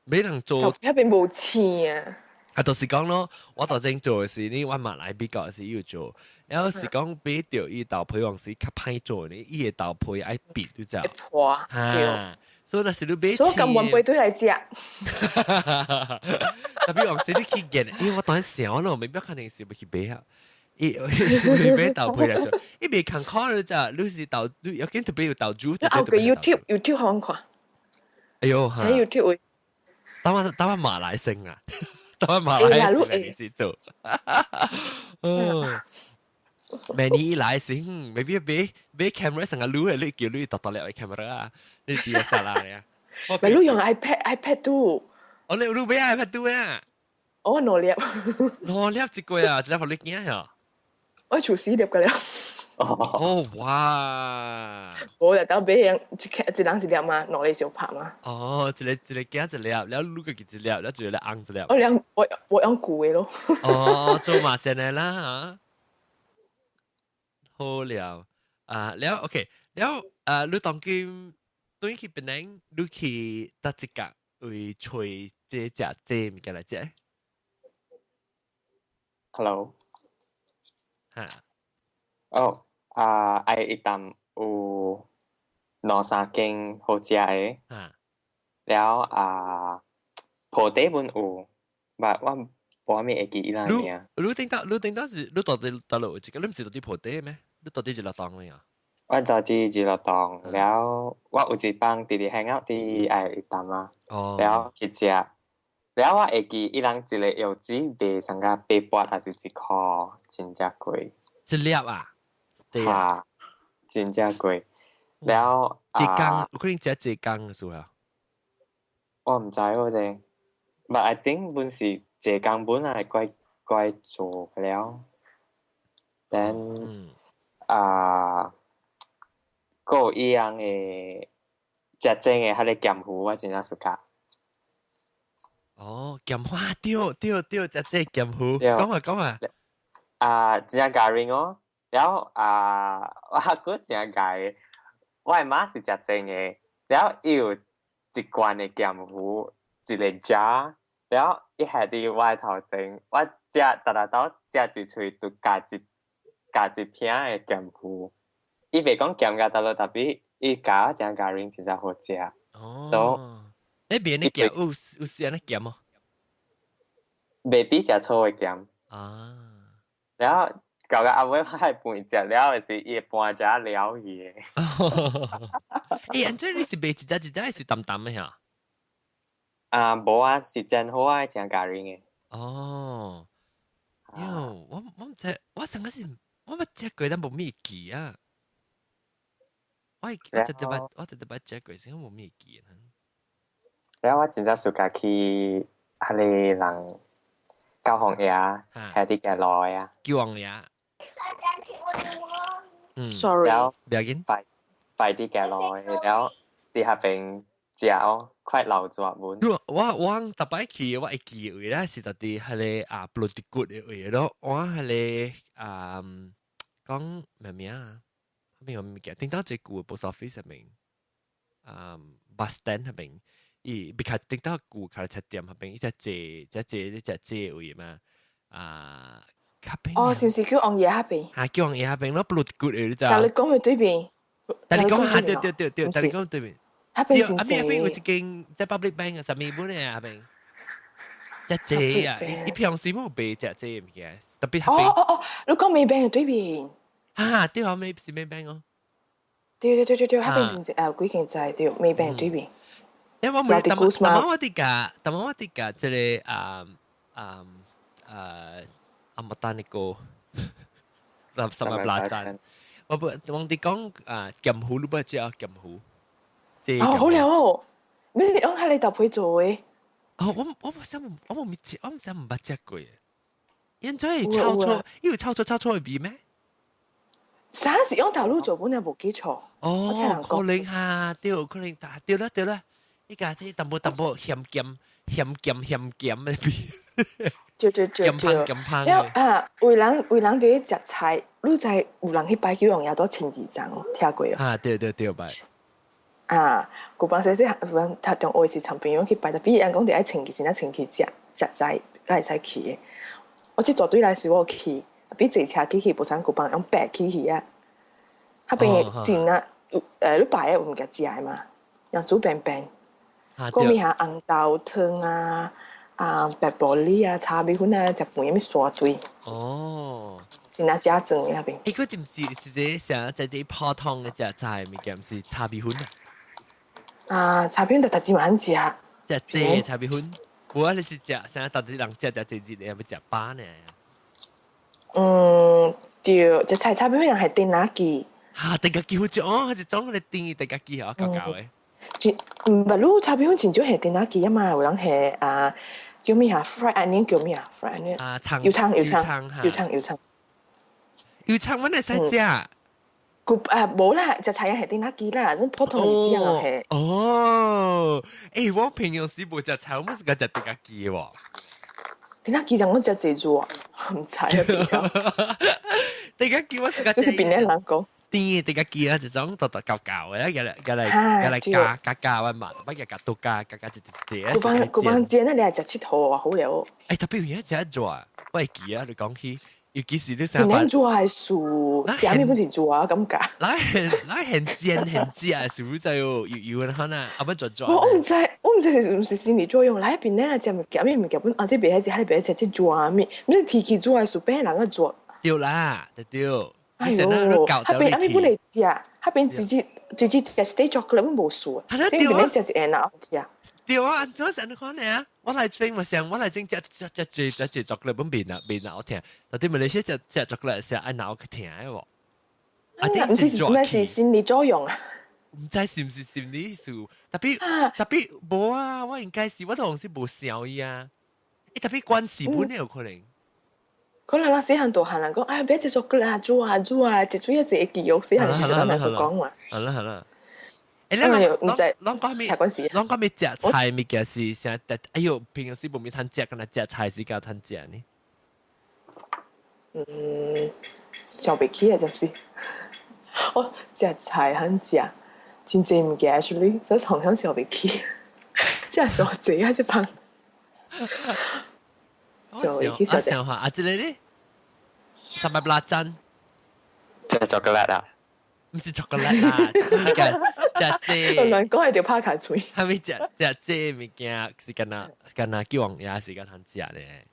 買人做。豆皮遐邊無錢啊。啊，就是講咯，我頭先做的是呢，我馬來比較是要做，然後是講買著伊豆皮往時較歹做呢，伊個豆皮愛焕你知？破，對。所以若是你買，所以甘願排隊來食。特別往時你去見，因為我當時想咯，未必肯定是欲去買啊。伊伊買豆皮來做，伊袂艱苦你知？你是豆，你要緊特別有豆煮。你後個 YouTube YouTube 好看。哎喲，喺 YouTube 會。等我等我馬來星啊，等我馬來星嚟先做。哦，明年來先，maybe 買買 camera 成個擼你叫你獨獨了 camera 啊，你知啥啦呀？咪你用 iPad iPad 拄。哦，你你買 iPad 拄啊？我兩粒。兩粒一個啊，一粒予你囝呀？我厝四粒個了。哦哇！我就當買一一人一粒嘛，兩個相拍嘛。哦，一個一個囝一粒，了你家己一粒，了一個翁一粒。我兩我我用舊的咯。哦，做嘛先的啦嚇。好了，啊了 OK，了啊，你當今對去檳城，你去佗一角為揣這食這物件來食？Hello。嚇。哦，啊，愛一擔有兩三間好食的。了啊，鋪底本有，但我無啥物會記伊人名。你頂到你頂到是你到底佗落有一個，你毋是住佇鋪底咩？你到底日落檔咧啊？我就佇日落檔，了我有一擺直直 hang out 佇愛一擔啊，了去食，了我會記伊人一個藥紙賣上甲八百還是一箍，真正貴。一粒啊？哈，真正貴。了一工有可能食一工嘅數啊。我毋知喎這，but I think 本是一工本來怪怪做了，then 啊，閣有伊樣的食蒸的彼个鹹魚，我真正 suka。哦，鹹魚對對對，食這鹹魚，講啊講啊。啊，真正 garing 哦，了啊，我閣真𠢕，我的媽是食蒸的，了伊有一罐的鹹魚，一个 jar，了伊下佇我的頭前，我食逐逐斗食一喙，就夾一片的鹹魚。伊袂講鹹甲倒落，tapi 伊咬真 garing，真正好食。哦，那邊的鹹有有時按呢鹹哦？袂比食粗的鹹。啊。了後到到後尾我的飯食了的時，伊會半隻了去的。欸，按怎你是賣一隻一隻，還是淡淡的遐？啊，無啊，是真好啊，真 garing 的。哦，喲，我毋知，我上個是我捌食過，但無咩記啊。我特特捌食過，是無咩記啊。了我真正 suka 去彼个人教皇爺，係佇行路的啊。教皇爺。嗯。 Sorry。了，不要緊。擺擺佇行路的，了佇彼邊食哦，快流蛇文。我逐擺去，我會記位咧是佇彼个啊布魯迪骨的位咯。我彼个啊講咩名啊？彼邊有物件，頂到一舊的 post office 入面，啊 bus stand 彼邊，伊別較頂到舊卡車店彼邊，伊只坐只坐你只坐位嘛，啊，哦，是毋是叫王爺彼邊？嚇，叫王爺彼邊咯，布魯迪骨的你知？但你講嘅對面。但你講嚇，對對對對，但你講對面。彼邊真啊邊邊有一間在 public bank 啊，啥物本的啊彼邊，食濟啊，伊平時冇賣食濟物件，特別哦哦哦，你講 Maybank 對面。啊，對啊，咩是 Maybank 哦？對對對對對，彼邊真濟啊，幾間在對 Maybank 對面。因為我每當我佇共，當我佇共這个啊啊啊阿莫丹尼哥，十萬拉贊，我不我佇講啊鹹魚，你捌食鹹魚？哦，好了哦，你用喺你搭配做的。哦，我我想我無食，我毋知毋捌食過。因這會炒錯，伊有炒錯炒錯的味咩？啥是用頭路做本來無記錯。哦，可能哈，對，可能對啦對啦，伊家這淡薄淡薄鹹鹹鹹鹹鹹鹹的味。對對對對。鹹香了啊，有人有人佇咧食菜，你知有人去擺酒用也都千二張哦，聽過哦。啊，對對對，擺。啊，舊班細細有人讀中學時，參朋友去擺，特別人講佇愛穿起，真正穿起食食菜，才會使去的。我這絕對來是我去，比坐車去去，無啥舊班用白去去啊。彼邊真啊，有你擺的有物件食的嘛，用煮便便，講物下紅豆湯啊，啊白玻璃啊，炒米粉啊，食飯啥物沙堆。哦。真正食庄的彼邊。欸，佢毋是是這啥在啲普通的食菜物件，是炒米粉啊？啊，炒米粉就逐日嘛食。食這炒米粉，無啊！你是食啥？到底人食食這日的，欲食飽呢？嗯，對，食菜炒米粉人係甜仔雞。哈，甜仔雞好食哦，一種咧甜甜仔雞吼，厚厚的。唔係，你炒米粉真少係甜仔雞啊嘛，有人係啊叫咩啊？fried onion 叫咩啊？fried onion 啊，葱油葱油葱油葱油葱油葱，阮會使食。佢啊無啦，食菜係甜仔雞啦，種普通的這樣係。哦，欸，我平常時無食菜，我是個食甜仔雞喎。甜仔雞人我食濟煮啊，毋知啊。甜仔雞我是個。這是邊個人講？甜的甜仔雞啊，一種獨獨厚厚的，過來過來過來加加加完嘛，不過加多加加加一啲啲。古幫古幫煎，那你係食佚佗啊，好了。欸，特別有影食熱，我會記啊，你講起。尤其是你成日熱係素，食麵本是熱啊，感覺。那很那很煎很食啊，是不是哦？油油的可能啊，不熱熱。我毋知，我毋知是毋是心理作用。來邊咧食物件，物件本啊，這袂使食，彼袂使食，這熱物，毋是天氣熱的時，變人個熱。對啦，對對。哎喲，彼邊阿咪本來食，彼邊直接直接食一塊巧克力，本無素。這邊咧食一下哪聽。對啊，按怎按款呢？我來這邊嘛想，我來這食食食濟食濟巧克力本面啊面啊，我聽。但佇馬來西亞食食巧克力是愛腦殼疼的無？啊，唔是咩是心理作用啊？毋知是毋是心理事，特別特別無啊！我應該是我同時無想伊啊。欸，特別關事本有可能。可能我細漢大漢人講，哎，別食巧克力啊，煮啊煮啊，一煮一個記憶，細漢時就咁樣講話。好啦好啦。欸，你唔知，攏講咩？攏講咩食菜物件是啥？哎喲，平常時無咪通食，敢若食菜時間通食呢？嗯，想袂起啊，就是。我食菜很食，真濟物件 actually，這常常想袂起。食上濟還是胖？想袂起。啊，想下啊，這個呢？三百八針。食巧克力啊？毋是巧克力啦，物件食這。亂講係條拍卡喙。係咪食食這物件是敢若敢若叫王爺時間通食咧？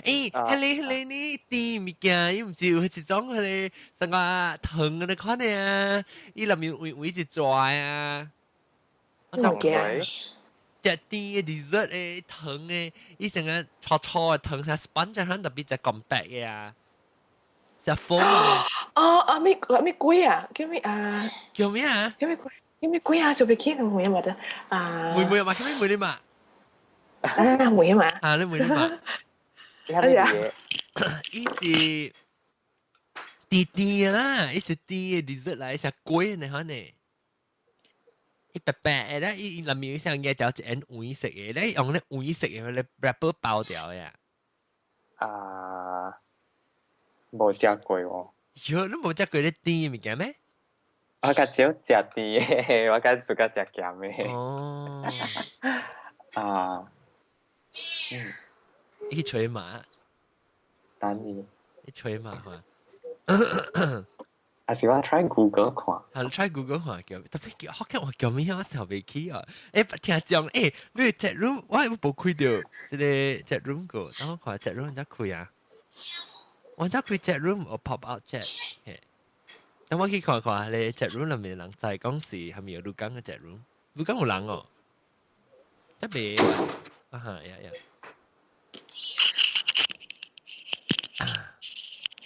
欸，彼个彼个呢甜物件，伊毋是有一種彼个啥個糖的款的啊？伊內面圍圍一逝啊。我就驚。食甜的 dessert 的糖的，伊成個粗粗的糖，像 sponge 款，特別食咁白的啊。食風的。哦，啊咩咩鬼啊？叫咩啊？叫咩啊？叫咩鬼？叫咩鬼啊？就袂記得妹嘛的啊。妹妹嘛，叫咩妹嘛？啊，妹嘛。啊，你妹嘛？哎呀！伊是甜甜啦，伊是甜的 dessert 來，是粿呢款呢。伊白白的咧，伊內面有像夾條一點黃色的，咧用咧黃色的咧 wrapper 包掉呀。啊，無食過哦。喲，你無食過咧甜的物件咩？我較少食甜的，我較喜歡食鹹的。哦。啊。嗯。去揣嘛？等你。去揣嘛？哈。還是我 try Google 看。係 try Google 看叫，特別叫，好看我叫咩我想袂起啊！欸，聽講，欸，你 chat room 我無開著，這个 chat room 個，等我看 chat room 怎開啊？我怎開 chat room 我 pop out chat，嘿。等我去看看，你 chat room 內面人在講是係咪有鹿港嘅 chat room？鹿港有人哦，這邊啊哈呀呀。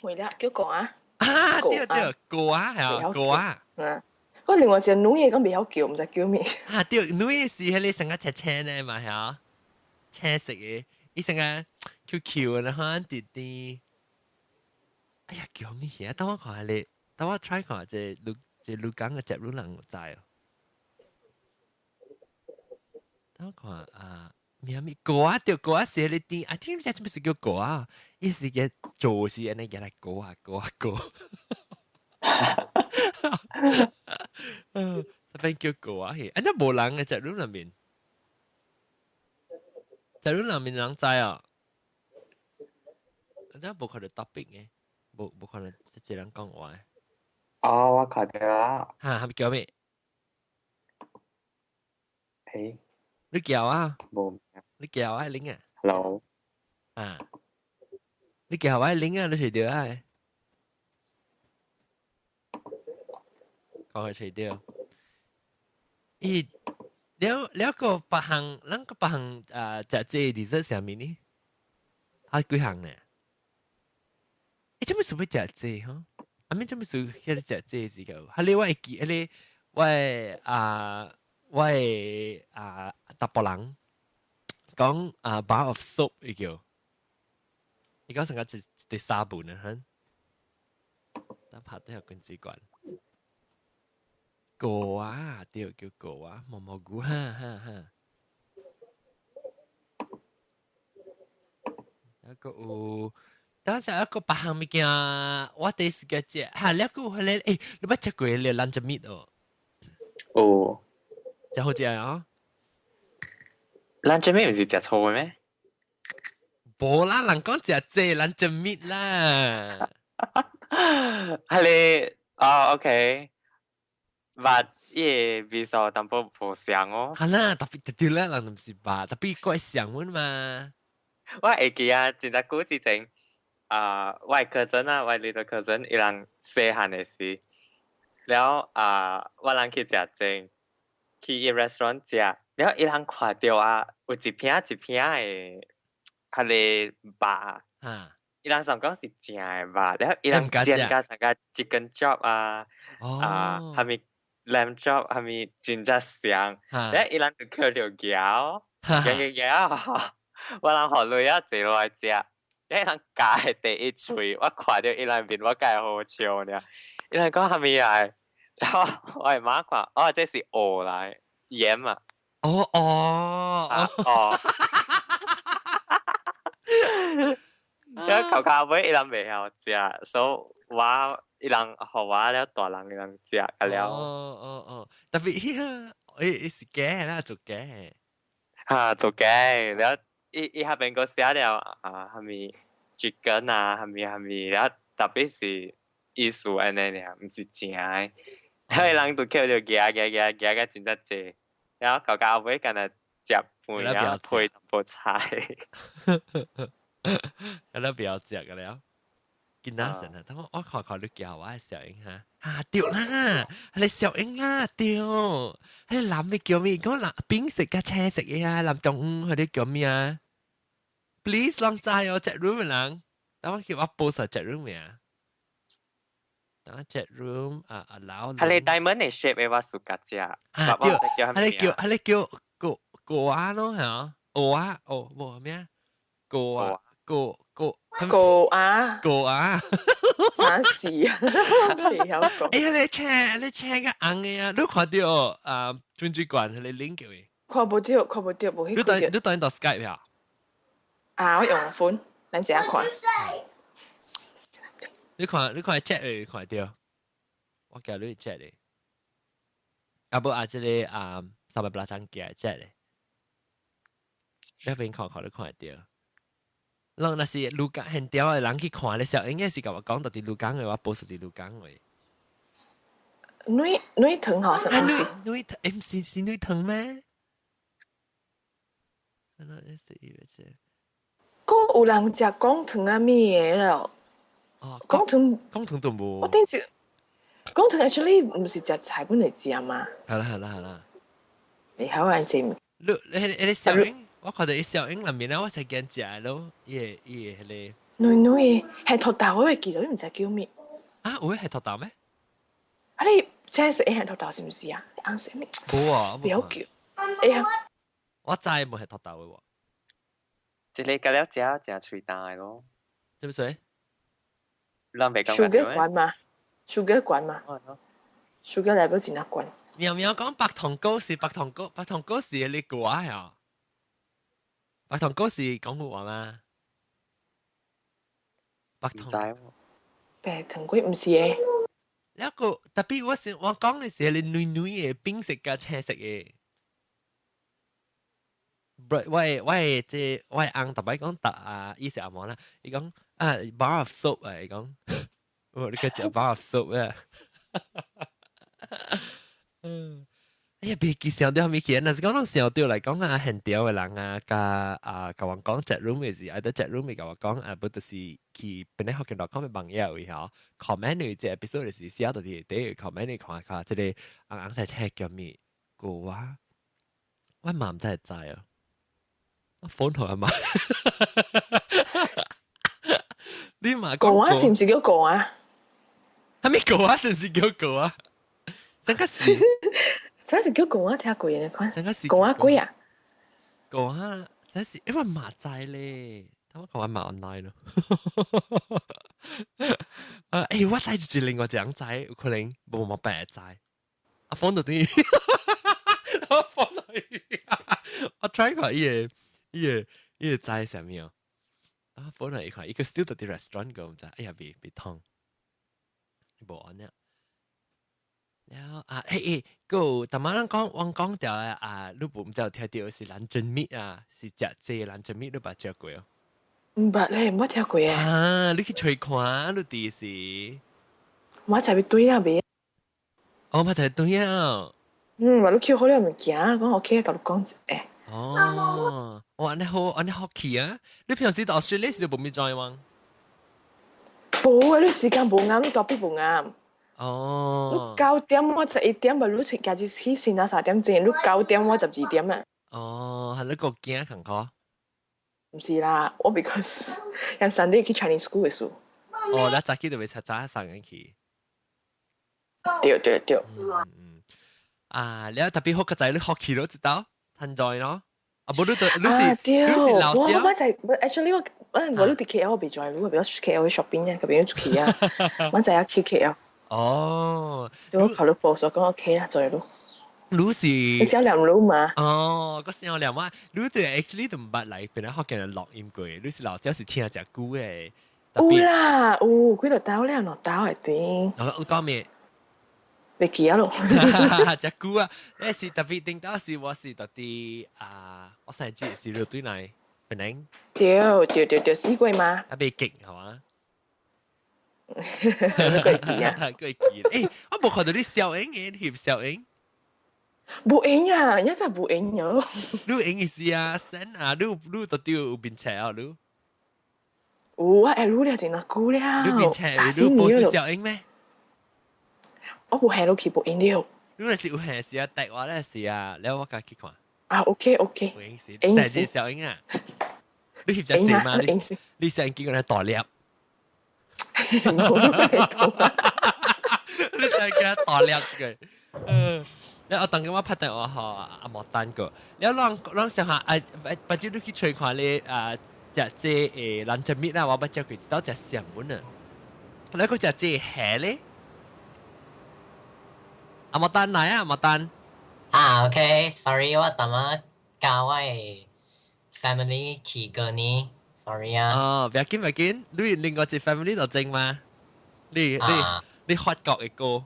回啦，叫講啊！啊，對對，歌啊，係啊，歌啊。嗯，嗰另外一個女嘅講袂曉叫，毋知叫咩。啊，對，女嘅是彼個成個青青的嘛，係啊，青色的，伊成個 Q Q 的，然後甜甜。哎呀，叫咩嘢？等我看下你，等我 try 看下這鹿這鹿港嘅接路人有知哦。等我看啊。咩咩歌啊？對，歌啊是彼個甜，啊，聽你這咩是叫歌啊？伊是個做是按呢個來歌啊歌啊歌。嗯，這邊叫歌啊嘿，啊，這無人嘅在路內面，在路內面人知啊？啊，這無可能 topic 嘅，無無可能一個人講話。哦，我看著啊。哈，係咪叫咩？欸。你叫啊？無。你叫啊，玲啊。 Hello。啊。你叫我玲啊，你隨掉啊？講佢隨掉。咦，了了個別項，咱個別項啊，食這 dessert 啥物呢？啊，幾項呢？欸，做咩事欲食這吼？啊，咪做咩事遐咧食這時候？哈，你我會記，彼個我啊。我的啊，查埔人講啊，bar of soap 伊叫，伊講成個一一沙盤啊，哈，咱拍底有滾水罐，果啊，對，叫果啊，毛毛菇，哈哈哈。一個有，當時一個別項物件，我第一時間食，哈，你個有彼个，欸，你捌食過彼个 lunch meat 哦？有。真好食啊！ lunch meat 毋是食醋的咩？無啦，人講食這 lunch meat 啦。彼个哦，OK，but 伊个味素淡薄無相哦。係啦，特別對啦，人毋是吧？特別怪相阮嘛。我會記啊，真正久之前，啊，我的 cousin 啊，我的 little cousin，伊人細漢的時，了啊，我人去食正，去伊 restaurant 食，了伊人看著啊，有一片一片的彼个肉，伊人上講是正的吧，了伊人煎甲啥個 chicken chop 啊，啊，蝦米 lamb chop，蝦米真正香，了伊人就囥著攪，攪攪攪，我人予鐳仔坐落來食，了伊人咬的第一喙，我看著伊人面，我介好笑爾。伊人講蝦米來？然後我的媽看，哦，這是蚵來鹽啊。哦哦哦。了頭殼尾伊人袂曉食，所以我伊人予我了大人伊人食了。哦哦哦，特別彼個，伊是假啦，做假。哈，做假了，伊伊下邊閣寫了啊，蝦米 chicken 啊，蝦米蝦米了，特別是意思按呢爾，毋是正的。彼人就叫著夾夾夾夾甲真正濟，然後到到尾干焦食飯，然後配淡薄菜。有得不要食個了。見哪神啊？等我我看看你叫我的小英哈，哈對啦，你小英啦對，迄男的叫咩？講男冰色佮青色的啊，男中午彼个叫咩啊？Please 攏知哦，chat room 的人，等我叫我 post chat room 名。等我 chat room 啊啊老。彼个 diamond 的 shape 的我 suka 食。啊對，彼个叫彼个叫果果啊咯嚇，蚵仔哦，無咩啊？果啊。果果果啊，果啊，啥事啊？未曉講。哎呀，你請你請個紅的啊！你看著啊，春水館彼个 link 嘅？看無著，看無著，無去看著。你等到 Skype 啊？啊，我用 phone，咱這看。你看，你看 chat 會看著？我叫你 chat 的。啊無啊，這个啊，380張寄 chat 的。你邊看看你看會著？人若是鹿港現條的人去看的時候，應該是共我講到佇鹿港的，我 post 佇鹿港的。女女糖吼，是毋是？女糖，M C 是女糖咩？閣有人食講糖啊物的咯？哦，講糖，講糖都無。我頂次講糖 actually 毋是食菜本來食嘛。係啦係啦係啦。袂曉按這。你你你小英。我看著伊小英內面咧，我才驚食的咯，伊个伊个彼个。軟軟的，係土豆，我會記得，你毋知叫咩？啊，有的係土豆咩？啊，你青色的係土豆是毋是啊？紅色咩？無啊，不曉叫。哎呀，我知無係土豆的喎。這个食了食誠喙焦的咯。啥物水？咱袂感覺 sugar 懸嘛？sugar 懸嘛？sugar level 真懸。喵喵講白糖糕是白糖糕，白糖糕是你歌啊？白糖糕是講好話嗎？白糖白糖粿毋是的。那個特別我是我講的是你軟軟的冰色佮青色的。我的我的這我的翁逐擺講逐啊，伊是阿毛啦，伊講啊 bar of soap 啊，伊講，我你去食 bar of soap 啊。嗯。哎呀，袂記想著啥物去，若是講攏想著來講啊，現場的人啊，佮啊，共我講 chat room 的時，啊，佇 chat room 會共我講啊，無就是去本來福建 .com 的網頁位吼，comment 的這 episode 的時寫到佇底 comment 你看看，這個紅紅色車叫物歌啊，我嘛毋知會知哦，我 phone 予阿媽，你嘛講啊，是毋是叫歌啊？啥物歌啊？是毋是叫歌啊？啥個是？真是叫公仔聽過的款，公仔鬼啊！公仔，真是因為嘛知咧，等我看我嘛 online 咯。啊，欸，我知就是另外一人知，有可能無嘛白知。啊，phone 就等於，我 phone 就我 try 看伊會伊會伊會知啥物哦。啊，phone 來看，伊個 still 佇 restaurant 個，毋知，哎呀，袂袂通，無按呢。了啊，嘿嘿，閣有逐擺咱講，阮講著的啊，你無毋知有聽著是 luncheon meat 啊，是食這 luncheon meat，你捌食過哦？毋捌咧，毋捌聽過啊。啊，你去揣看，你佇時。我知欲對啊未？哦，嘛知對啊。嗯，話你捡好了物件，講 OK，共你講一下。哦，哇，按呢好，按呢好奇啊！你平時到雪你是無咪知嗎？無啊，你時間無啱，你大筆無啱。哦，你9點我11點，無你出家己起身啊3點鐘，你9點我12點啊。哦，係你個驚同可？毋是啦，我 because 人 Sunday 去 Chinese school 嘅數。哦，你早起就會早早上緊去。對對對。嗯嗯。啊，你特別好個仔，你學期都知道，現在咯。啊，無你就你是對你是老我家。我就 actually 我我我都佇 KL 我未在，我比較 KL 去 shopping 啫，嗰邊出去啊，我就去 KL。哦。我考慮 post 我講 OK 啦，在咯。你是你小兩路嘛？哦，個小兩嘛，你對 actually 都毋捌來邊個福建人錄音過，你是老家是聽誠久的。有啦，有幾多刀了，兩刀係點？我你講咩？未記啊咯。誠久啊！那是特別頂到是我是特別啊，我上次是你對來檳城。對對對對，試過嗎？啊，未記係嘛？你過記啊？過記。欸，我無看到你笑影嘅，你翕笑影。無影啊，一陣無影咗。你影意思啊？send 啊，你你到底有面冊啊？你有啊，會擼了真久了。你面冊，你無是笑影咩？我無下落去無影了。你若是有下時啊，帶我咧時啊，了我家去看。啊，OK OK。有影時，成日笑影啊！你翕隻字嘛？你你成見過你大粒。你成見大粒個。嗯。你我當今我拍電話予阿莫丹個，你攏攏想下啊，把這你去揣看你啊，食這蘭食物啦，我捌食過一道食上碗啊。你個食這蝦咧？阿莫丹來啊，阿莫丹。啊，OK，sorry，我淡仔教我的 family 去過呢，sorry 啊。哦，不要緊不要緊，你另外一個 family 就正嘛？你你你法國的歌。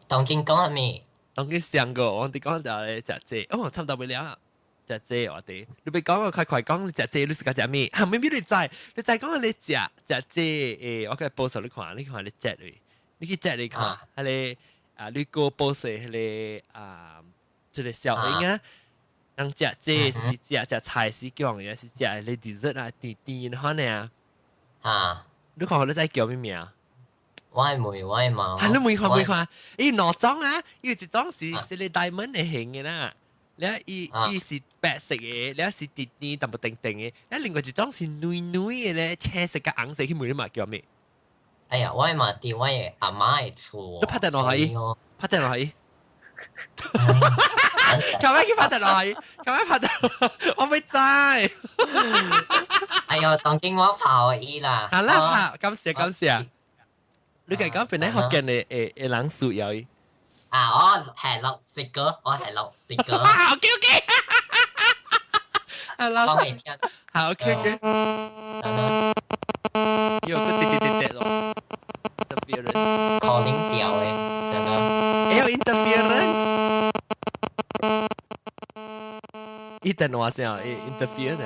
當今講啥物？當今上個我哋講就係食這，哦，差唔多未了啊。食這我哋，你別講我快快講，你食這你是個食咩？哈，明明你知，你知講你食食這誒，我個報數你看，你看你食你，你去食你看，彼個啊，你個報數彼個啊，這個小英啊，人食這是食食菜是講嘅，是食你 dessert 啊，甜甜款的啊。啊！你看你知叫咩名？我係梅，我係貓。係你梅看梅看，伊兩種啊，伊一種是是你 diamond 的形的啦，了伊伊是白色的，了是甜甜淡薄甜甜的，了另外一種是軟軟的咧，青色佮紅色，彼問你嘛叫咩？哎呀，我嘛佇我的阿媽的厝。你拍電話予伊，拍電話予伊。琴晚去拍電話予伊，琴晚拍電話，我未知。哎呦，當今我拍予伊啦。好啦，拍，感謝感謝。你計講邊個福建的的的人需要伊？啊，我係落 speaker，我係落 speaker。 OK OK。係啦。講嚟聽。好 OK OK。有個滴滴滴滴咯。Interference。 calling 掉的，真的。哎有 interference。伊電話聲，伊 interfere 呢？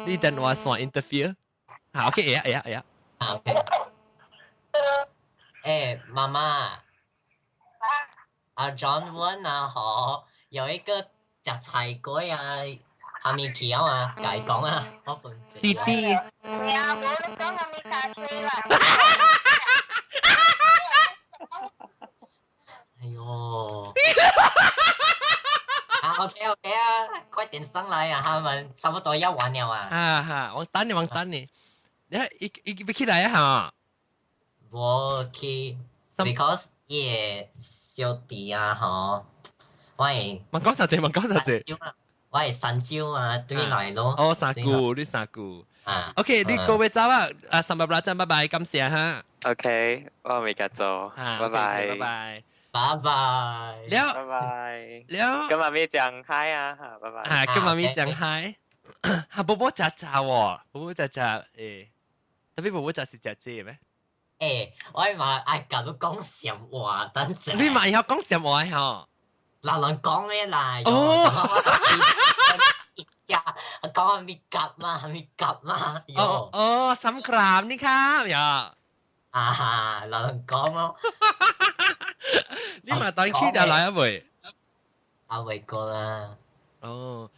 你電話線 interfere？好 OK，會啊會啊會啊。啊 OK。欸，媽媽。啊，John 問啊，嗬，有一個食菜粿啊，下面去啊，解講啊，我分弟弟。呀，我你講下面咖啡啦。哎呦！啊，OK OK 啊，快點上來啊，他們差不多要完了啊。啊哈，我等你，我等你，你一一要起來啊哈。我去，because 伊個小弟啊，吼，我會。問講實際，問講實際。我係三招啊，對來咯。哦，三句，你三句。啊。 OK，你各位走啊，啊，三百八張，拜拜，感謝哈。 OK，我未繼做，拜拜，拜拜，拜拜。了，拜拜。了。跟媽咪講嗨啊，拜拜。啊，跟媽咪講嗨。哈，寶寶食食喎，寶寶食食，誒，特別寶寶食是食這個咩？欸，我嘛愛共你講閒話，等陣。你嘛會曉講閒話吼？人人講的啦。哦。一家講咪夾嘛，咪夾嘛。哦哦，三克你看呀。啊哈，人人講咯。你嘛當起就來啊未？啊未過啦。哦。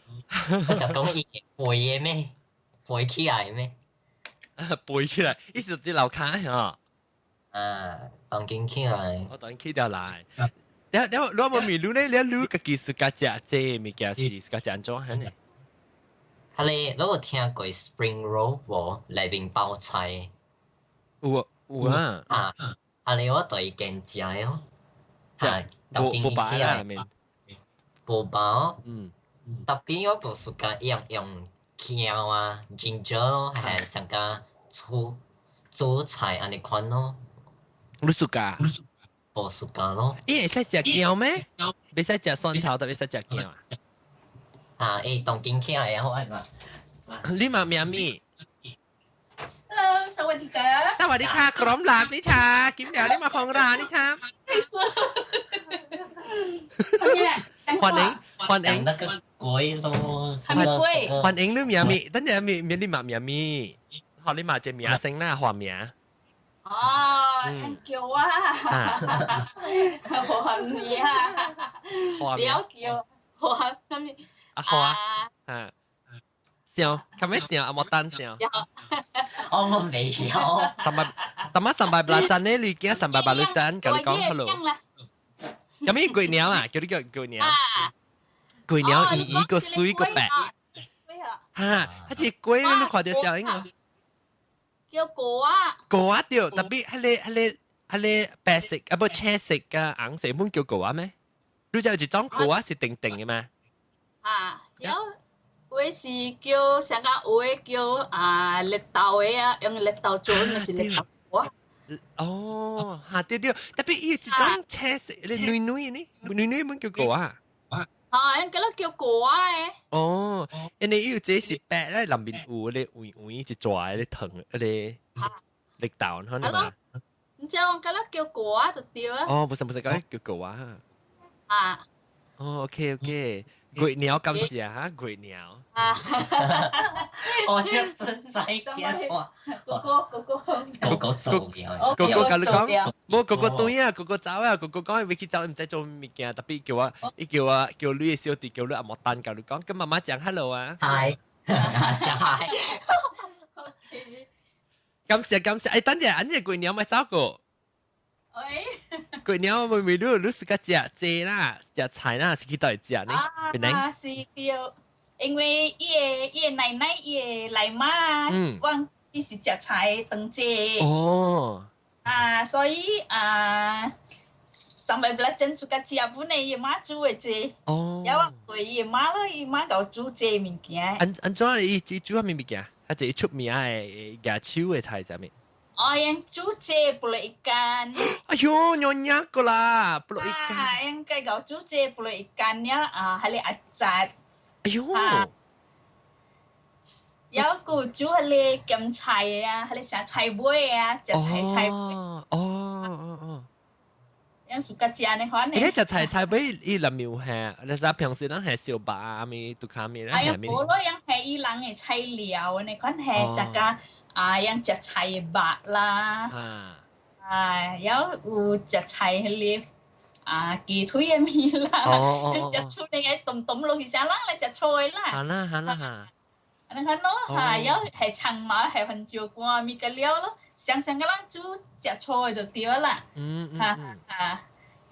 我就講伊背的咩？背起來咩？背起來，意思佇樓跤吼。啊，當今起來。我當起掉來。了了，你無問你咧，你你家己自家食這物件是自家食按怎樣呢？係你你有聽過 spring roll 無？內面包菜。有啊有啊。啊，啊你我對見食哦。嚇，無無包啦，內面。無包。特別我都是較用用薑啊、ginger 咯，還是上加醋煮菜按呢款咯。你 suka？無 suka 咯。伊會使食薑咩？袂使食蒜頭，特別使食薑啊。啊，伊當今起來啊，我嘛。你嘛名咪 Hello สวัสดีค่ะ สวัสดีค่ะขนมหลาบนิชากินเดี๋ยวนี้มาของร้านนิชา歡迎歡迎那個粿咯，係咪粿？歡迎你名咪，等陣咪咪你嘛名咪，學你嘛隻名聲啦，花名。哦，叫啊，花名，花不要叫花什麼？啊花啊，笑，咁咩笑？阿莫丹笑。我未有。同埋同埋三百八陣呢？你驚三百八陣，同你講 hello。咁咩鬼鳥啊？叫你叫鬼鳥。鬼鳥圓圓個水個白。哈，佢隻鬼你看到小英啊？叫果啊。果啊對，特別係你係你係你白色啊不青色加紅色，滿叫果啊咩？你知有一種果啊是定定嘅嘛？啊，有。有是叫上個有的叫啊綠豆的啊，用綠豆做咪是綠豆粿。哦，嚇對對，特別伊一種青色，你軟軟呢？軟軟滿叫粿啊？啊，應該叫粿啊的。哦，因為伊有這是白咧，內面有咧圓圓一撮咧糖咧綠豆，可能嘛？唔知我覺得叫粿啊就對啊。哦，不是不是，講叫粿啊。啊。哦，OK OK。鬼鳥感謝哈，鬼鳥。啊！我就是在講話。哥哥哥哥。哥哥做嘅。哥哥共你講，無哥哥對啊，哥哥走啊，哥哥講伊去走，毋知做物件，特別叫我，伊叫我叫你的小弟叫你阿莫丹共你講，跟媽媽講 hello 啊。係，講 hi。感謝感謝，哎，等陣，等陣鬼鳥咪走過。喂。鬼鳥妹妹，你你是個食這啦，食菜啦，是去佗食呢？啊，是對，因為伊的伊的奶奶，伊的奶媽，講伊是食菜當這。哦。啊，所以啊，上擺不來整出個食本的伊媽煮的這。哦。也我對伊媽咯，伊媽𠢕煮這物件。按按怎伊伊煮啥物物件？啊，這出名的舉手的菜啥物？哦，yang 煮這 pulut ikan。哎喲，nyonya 個啦，pulut ikan。啊，yang 該𠢕煮這 pulut ikan 了啊，還咧阿雜。哎喲。有個煮係咧鹹菜啊，係咧啥菜尾啊，食菜菜尾。哦哦哦。樣屬較食呢款呢。你食菜菜尾，伊內面有蝦，你知平時咱蝦燒肉啊，咪杜卡咪咧哎呀，無咯，樣係伊人的菜料呢款係啥個啊，樣食菜的肉啦。啊，有有食菜迄個啊雞腿的物啦。食厝內個咚咚落去啥人來食菜啦。好啦好啦哈。你看咯，嚇有係長毛係番椒乾物個料咯，常常個人煮食菜就對啦。嚇嚇，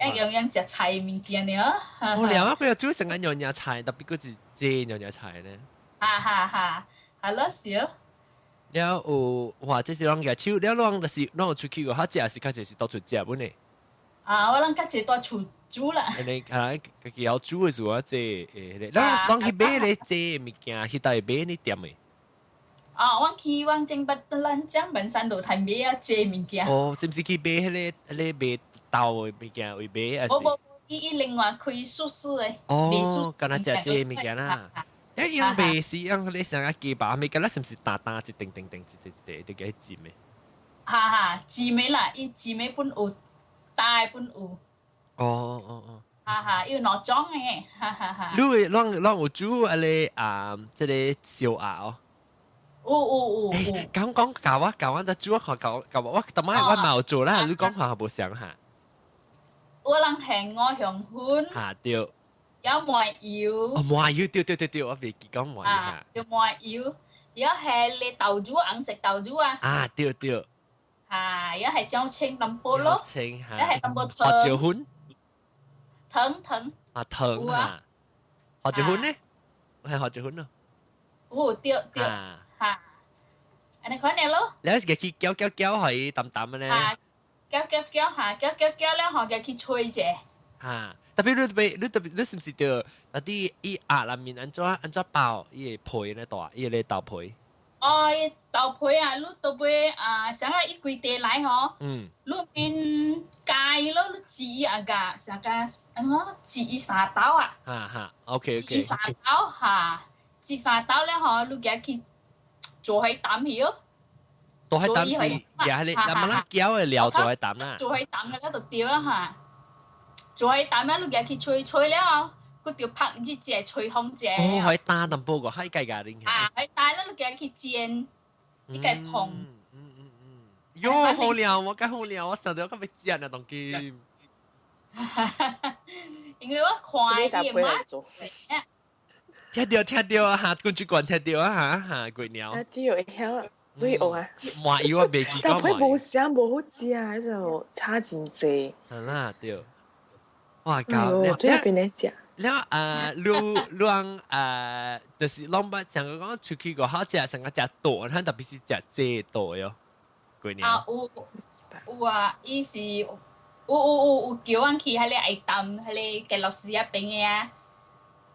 一樣樣食菜物件了。我了啊，佢又煮成個娘惹菜，特別佢是這娘惹菜咧。哈哈哈，係咯，是哦。了有哇，這是攏舉手，了攏就是攏有出去過，較食是較濟是到厝食本呢。啊，我攏較濟蹛厝煮啦。你啊，家己曉煮的時候啊，這誒，咱攏去買咧這物件，去佗買呢店的。哦，我去往正北咱江文山路台買啊這物件。哦，是毋是去買彼個彼個賣豆的物件為買？還是？無無，伊伊另外開素食的。哦，敢若食這物件啦。一樣賣是用彼個啥個雞肉，咪敢若是毋是焦焦一定定定一塊一塊，就共伊煎的。哈哈，煎的啦，伊煎的本有，焦的本有。哦哦哦。哈哈，有兩種的，哈哈哈。你會攏攏有煮啊個啊，這個燒鴨哦。有有有有。講講教我教我再煮我看教教我，我當擺我嘛有做啦，你講看無相哈。我人係五香粉。哈對。有麻油。哦，麻油對對對對，我袂記講麻油哈。對麻油，有係你豆乳紅色豆乳啊。啊對對。啊，有係椒青淡薄咯。青哈。有係淡薄糖。花椒粉。糖糖。啊糖啊。花椒粉呢？我係花椒粉咯。有對對嚇，按呢款爾咯。你係去攪攪攪係淡淡嘅咧。嚇，攪攪攪嚇，攪攪攪了後，佮去吹者。嚇，特別你特別你特別你是毋是著那啲伊鴨內面按怎按怎包伊个皮咧大，伊个豆皮？哦，伊豆皮啊，你倒尾啊，啥個伊規地來吼？你免加咯，你煮啊個，啥個按怎煮三刀啊？哈哈，OK 煮三刀哈，煮三刀了吼，你共去做彼淡去哦。做彼淡是，也係你，那麼咱攪的料做彼淡啦。做彼淡了就對啦哈。做彼淡了，你共去吹吹了，佮著拍一隻吹風者。哦，可以打淡薄個，可以計價恁。啊，可以打了，你共去煎，伊個碰。喲，好料，我較好料，我想到我欲煎啊，當今。因為我看伊媽。聽著聽著啊，哈，君主管聽著啊，哈哈，鬼鳥。啊，對，會曉。對學啊，麻油我袂記。但皮無啥無好食，就差真濟。係啦，對。哇，搞！對邊咧食？了啊，你你啊，就是攏捌上個講出去個好食，上個食多，咱特別是食這多喲。過年。啊有有啊，伊是有有有有叫阮去彼个愛淡，彼个傑樂士遐邊的啊。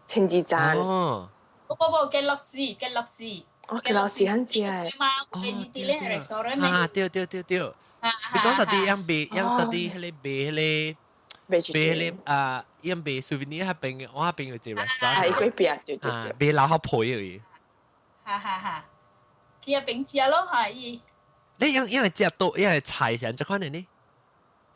清治站。哦。無無無，傑樂士，傑樂士。哦，傑樂士很正的。啊，對對對對。你講到底樣賣，樣到底彼個賣彼個。賣彼個啊，樣賣 souvenir 彼邊，我彼邊有一個 restaurant。係嗰邊，對對對。賣老好皮而已。哈哈哈，去彼邊食咯哈伊。你樣樣係食多，樣係菜是按怎款的呢？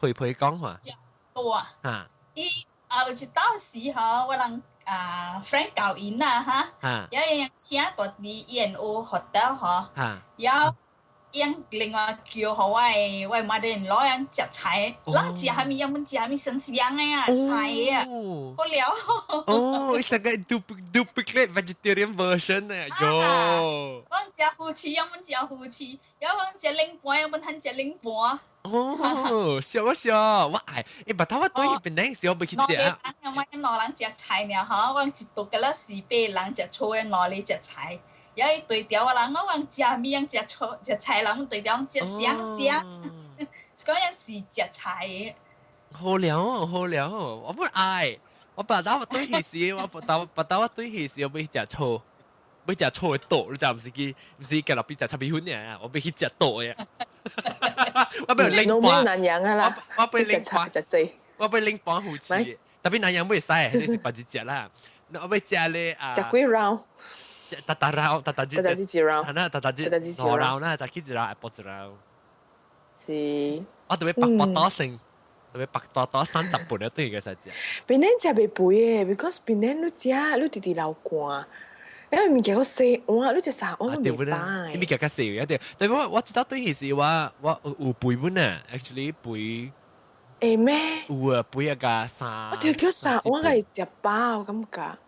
皮皮講話。食多啊。啊。伊啊有一道時吼，我人啊 friend 教𪜶啊哈，有樣請佇 E&O hotel 吼，有樣另外叫予我的我的 mother-in-law 樣食菜，人食啥物，樣本食啥物生鮮的啊菜啊，好料。哦，伊個 duplicate vegetarian version 呢，喲。我食魚翅，樣本食魚翅，有我食冷盤，樣本肯食冷盤。哦，笑啊笑，我愛，欸，白頭我對彼邊時我欲去食。兩個人，我兩人食菜爾吼，我一桌個了四八人食醋的，兩个食菜。有伊對調我人，我講食物樣食醋食菜，人對調食香香，是講樣是食菜的。好料哦，好料哦，我不愛，我白頭我對彼時，我白頭白頭我對彼時我欲去食醋，欲食醋的桌，你知毋是去，毋是去路邊食炒米粉爾，我欲去食桌的。我欲拎盤。南洋啊啦，我欲拎盤，我欲拎盤魚翅，特別南洋袂使，你是別一隻啦。我欲食咧啊。食幾 round？逐逐 round，逐逐逐逐一 round，係啦，逐逐一兩 round 啦，就去一 round，搏一 round。是。我特別白白多成，特別白多多30盤一對嘅實食。檳城食袂肥的，because 檳城你食你直直流汗，因為物件較細碗，你食三碗都袂飽。你物件較細一對，但我我知道對彼時我我有肥本啊，actually 肥。會咩？有啊，肥啊個三。我條叫三碗，個會食飽，我感覺。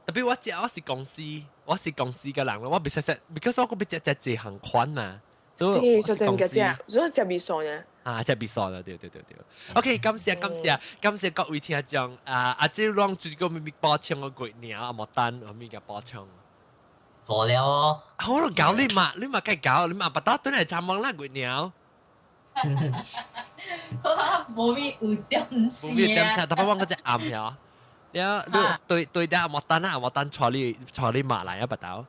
特別我食我是公司，我是公司嘅人咯，我袂使食，because 我閣欲食食這項款嘛。是，所以毋敢食，所以食味素呢。啊，食味素啦，對對對對。OK，感謝感謝感謝各位聽眾啊！啊，這攏這個物補充個過年啊，無單有物件補充。無了哦。好咯，搞你嘛，你嘛該搞，你嘛把刀轉來參問啦，過年。好，無咪有點無咪有點聲，特別我嗰隻暗曉。了，你對對啲阿莫單啊，阿莫單帶你馬來啊，白豆。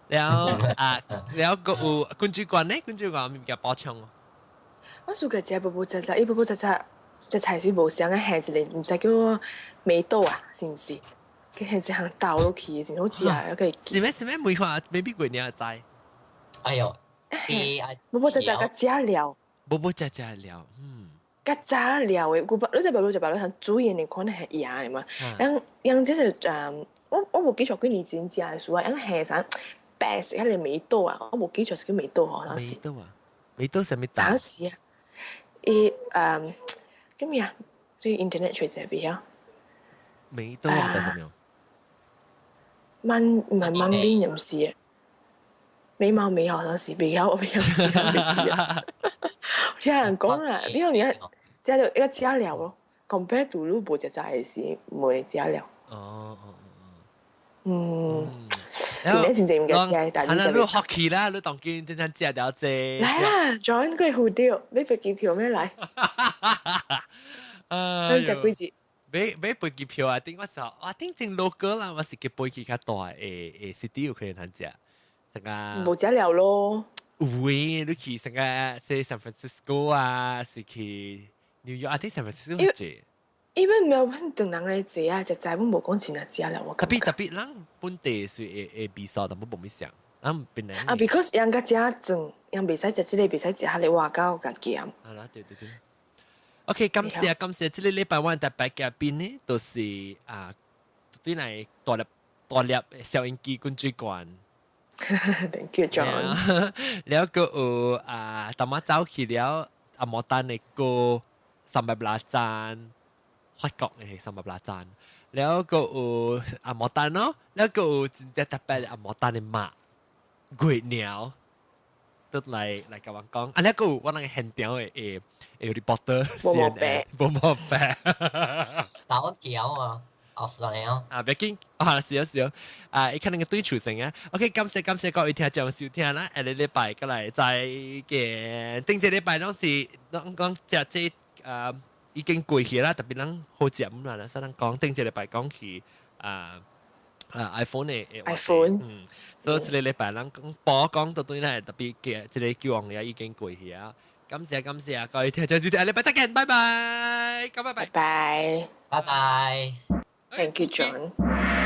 了啊，了個有君主官呢？君主官有物件補充。我暑假食補補雜雜，伊補補雜雜，隻菜是無相啊，下一個毋知叫梅豆啊，是毋是？佢係一項倒落去，真好食啊！可以。是咩是咩梅花？未必過年知。哎喲，補補雜雜佮加料。補補雜雜料，嗯。較早料的，古巴，你食白你食白，你通煮的你可能係鹽的嘛。樣樣這是我無記錯幾年前食的時候，樣係啥白色彼个梅豆啊，我無記錯是叫梅豆吼，當時。梅豆啊，梅豆啥物豆？啥時啊？伊叫咩啊？這 internet 揣者袂曉。梅豆啊，知啥物？蠻毋係蠻邊又毋是，眉毛眉好像是袂曉，我袂曉，袂記啊。聽人講啦，你講你食到一個加料咯，compare to 你無食菜的時，無會加料。哦哦哦哦。嗯，檳城真濟物件，但係你學期啦，你當今天天食了這。來啦，John 過付掉，買飛機票咩來？你食幾日？買飛機票啊！頂我就哇，頂真 local 啦，我是去飛機較大的 city 有可能通食。成個無食了咯。有誒，你去成個說 San Francisco 啊，是去 New York 啊？啲 San Francisco 食。因為沒有阮唐人來食啊，食菜阮無講真啊食了，我特別特別，咱本地是會會味素，但無咩想，咱檳城。啊，because 人家食轉，人袂使食這個，袂使食彼個，外口較鹹。啊啦，對對對。OK，感謝感謝，這個禮拜我特別嘉賓呢，就是啊，對來大粒大粒收音機滾水罐。 Thank you, John。了個有啊，淡仔走去了阿摩丹的歌三百拉讚，法國的三百拉讚。了個有阿摩丹咯，了個有真正特別阿摩丹的馬月鳥，都來共我講。啊，了個有我那個現場的 reporter，無毛病，無毛病。頭條啊！offline 啊！啊，別緊，啊，是啊是啊，啊，伊可能個對處成啊。OK，感謝感謝各位聽眾收聽啦，下個禮拜過來再見。頂一個禮拜攏是攏講食這啊已經過去啦，特別咱好食毋啦，使咱講頂一個禮拜講去啊 iPhone 的 iPhone，嗯，所以這個禮拜咱講播講到對咧，特別嘅這個救王也已經過去啊。感謝感謝各位聽眾收聽，下禮拜再見，拜拜，拜拜，拜拜，拜拜。 Thank you, John.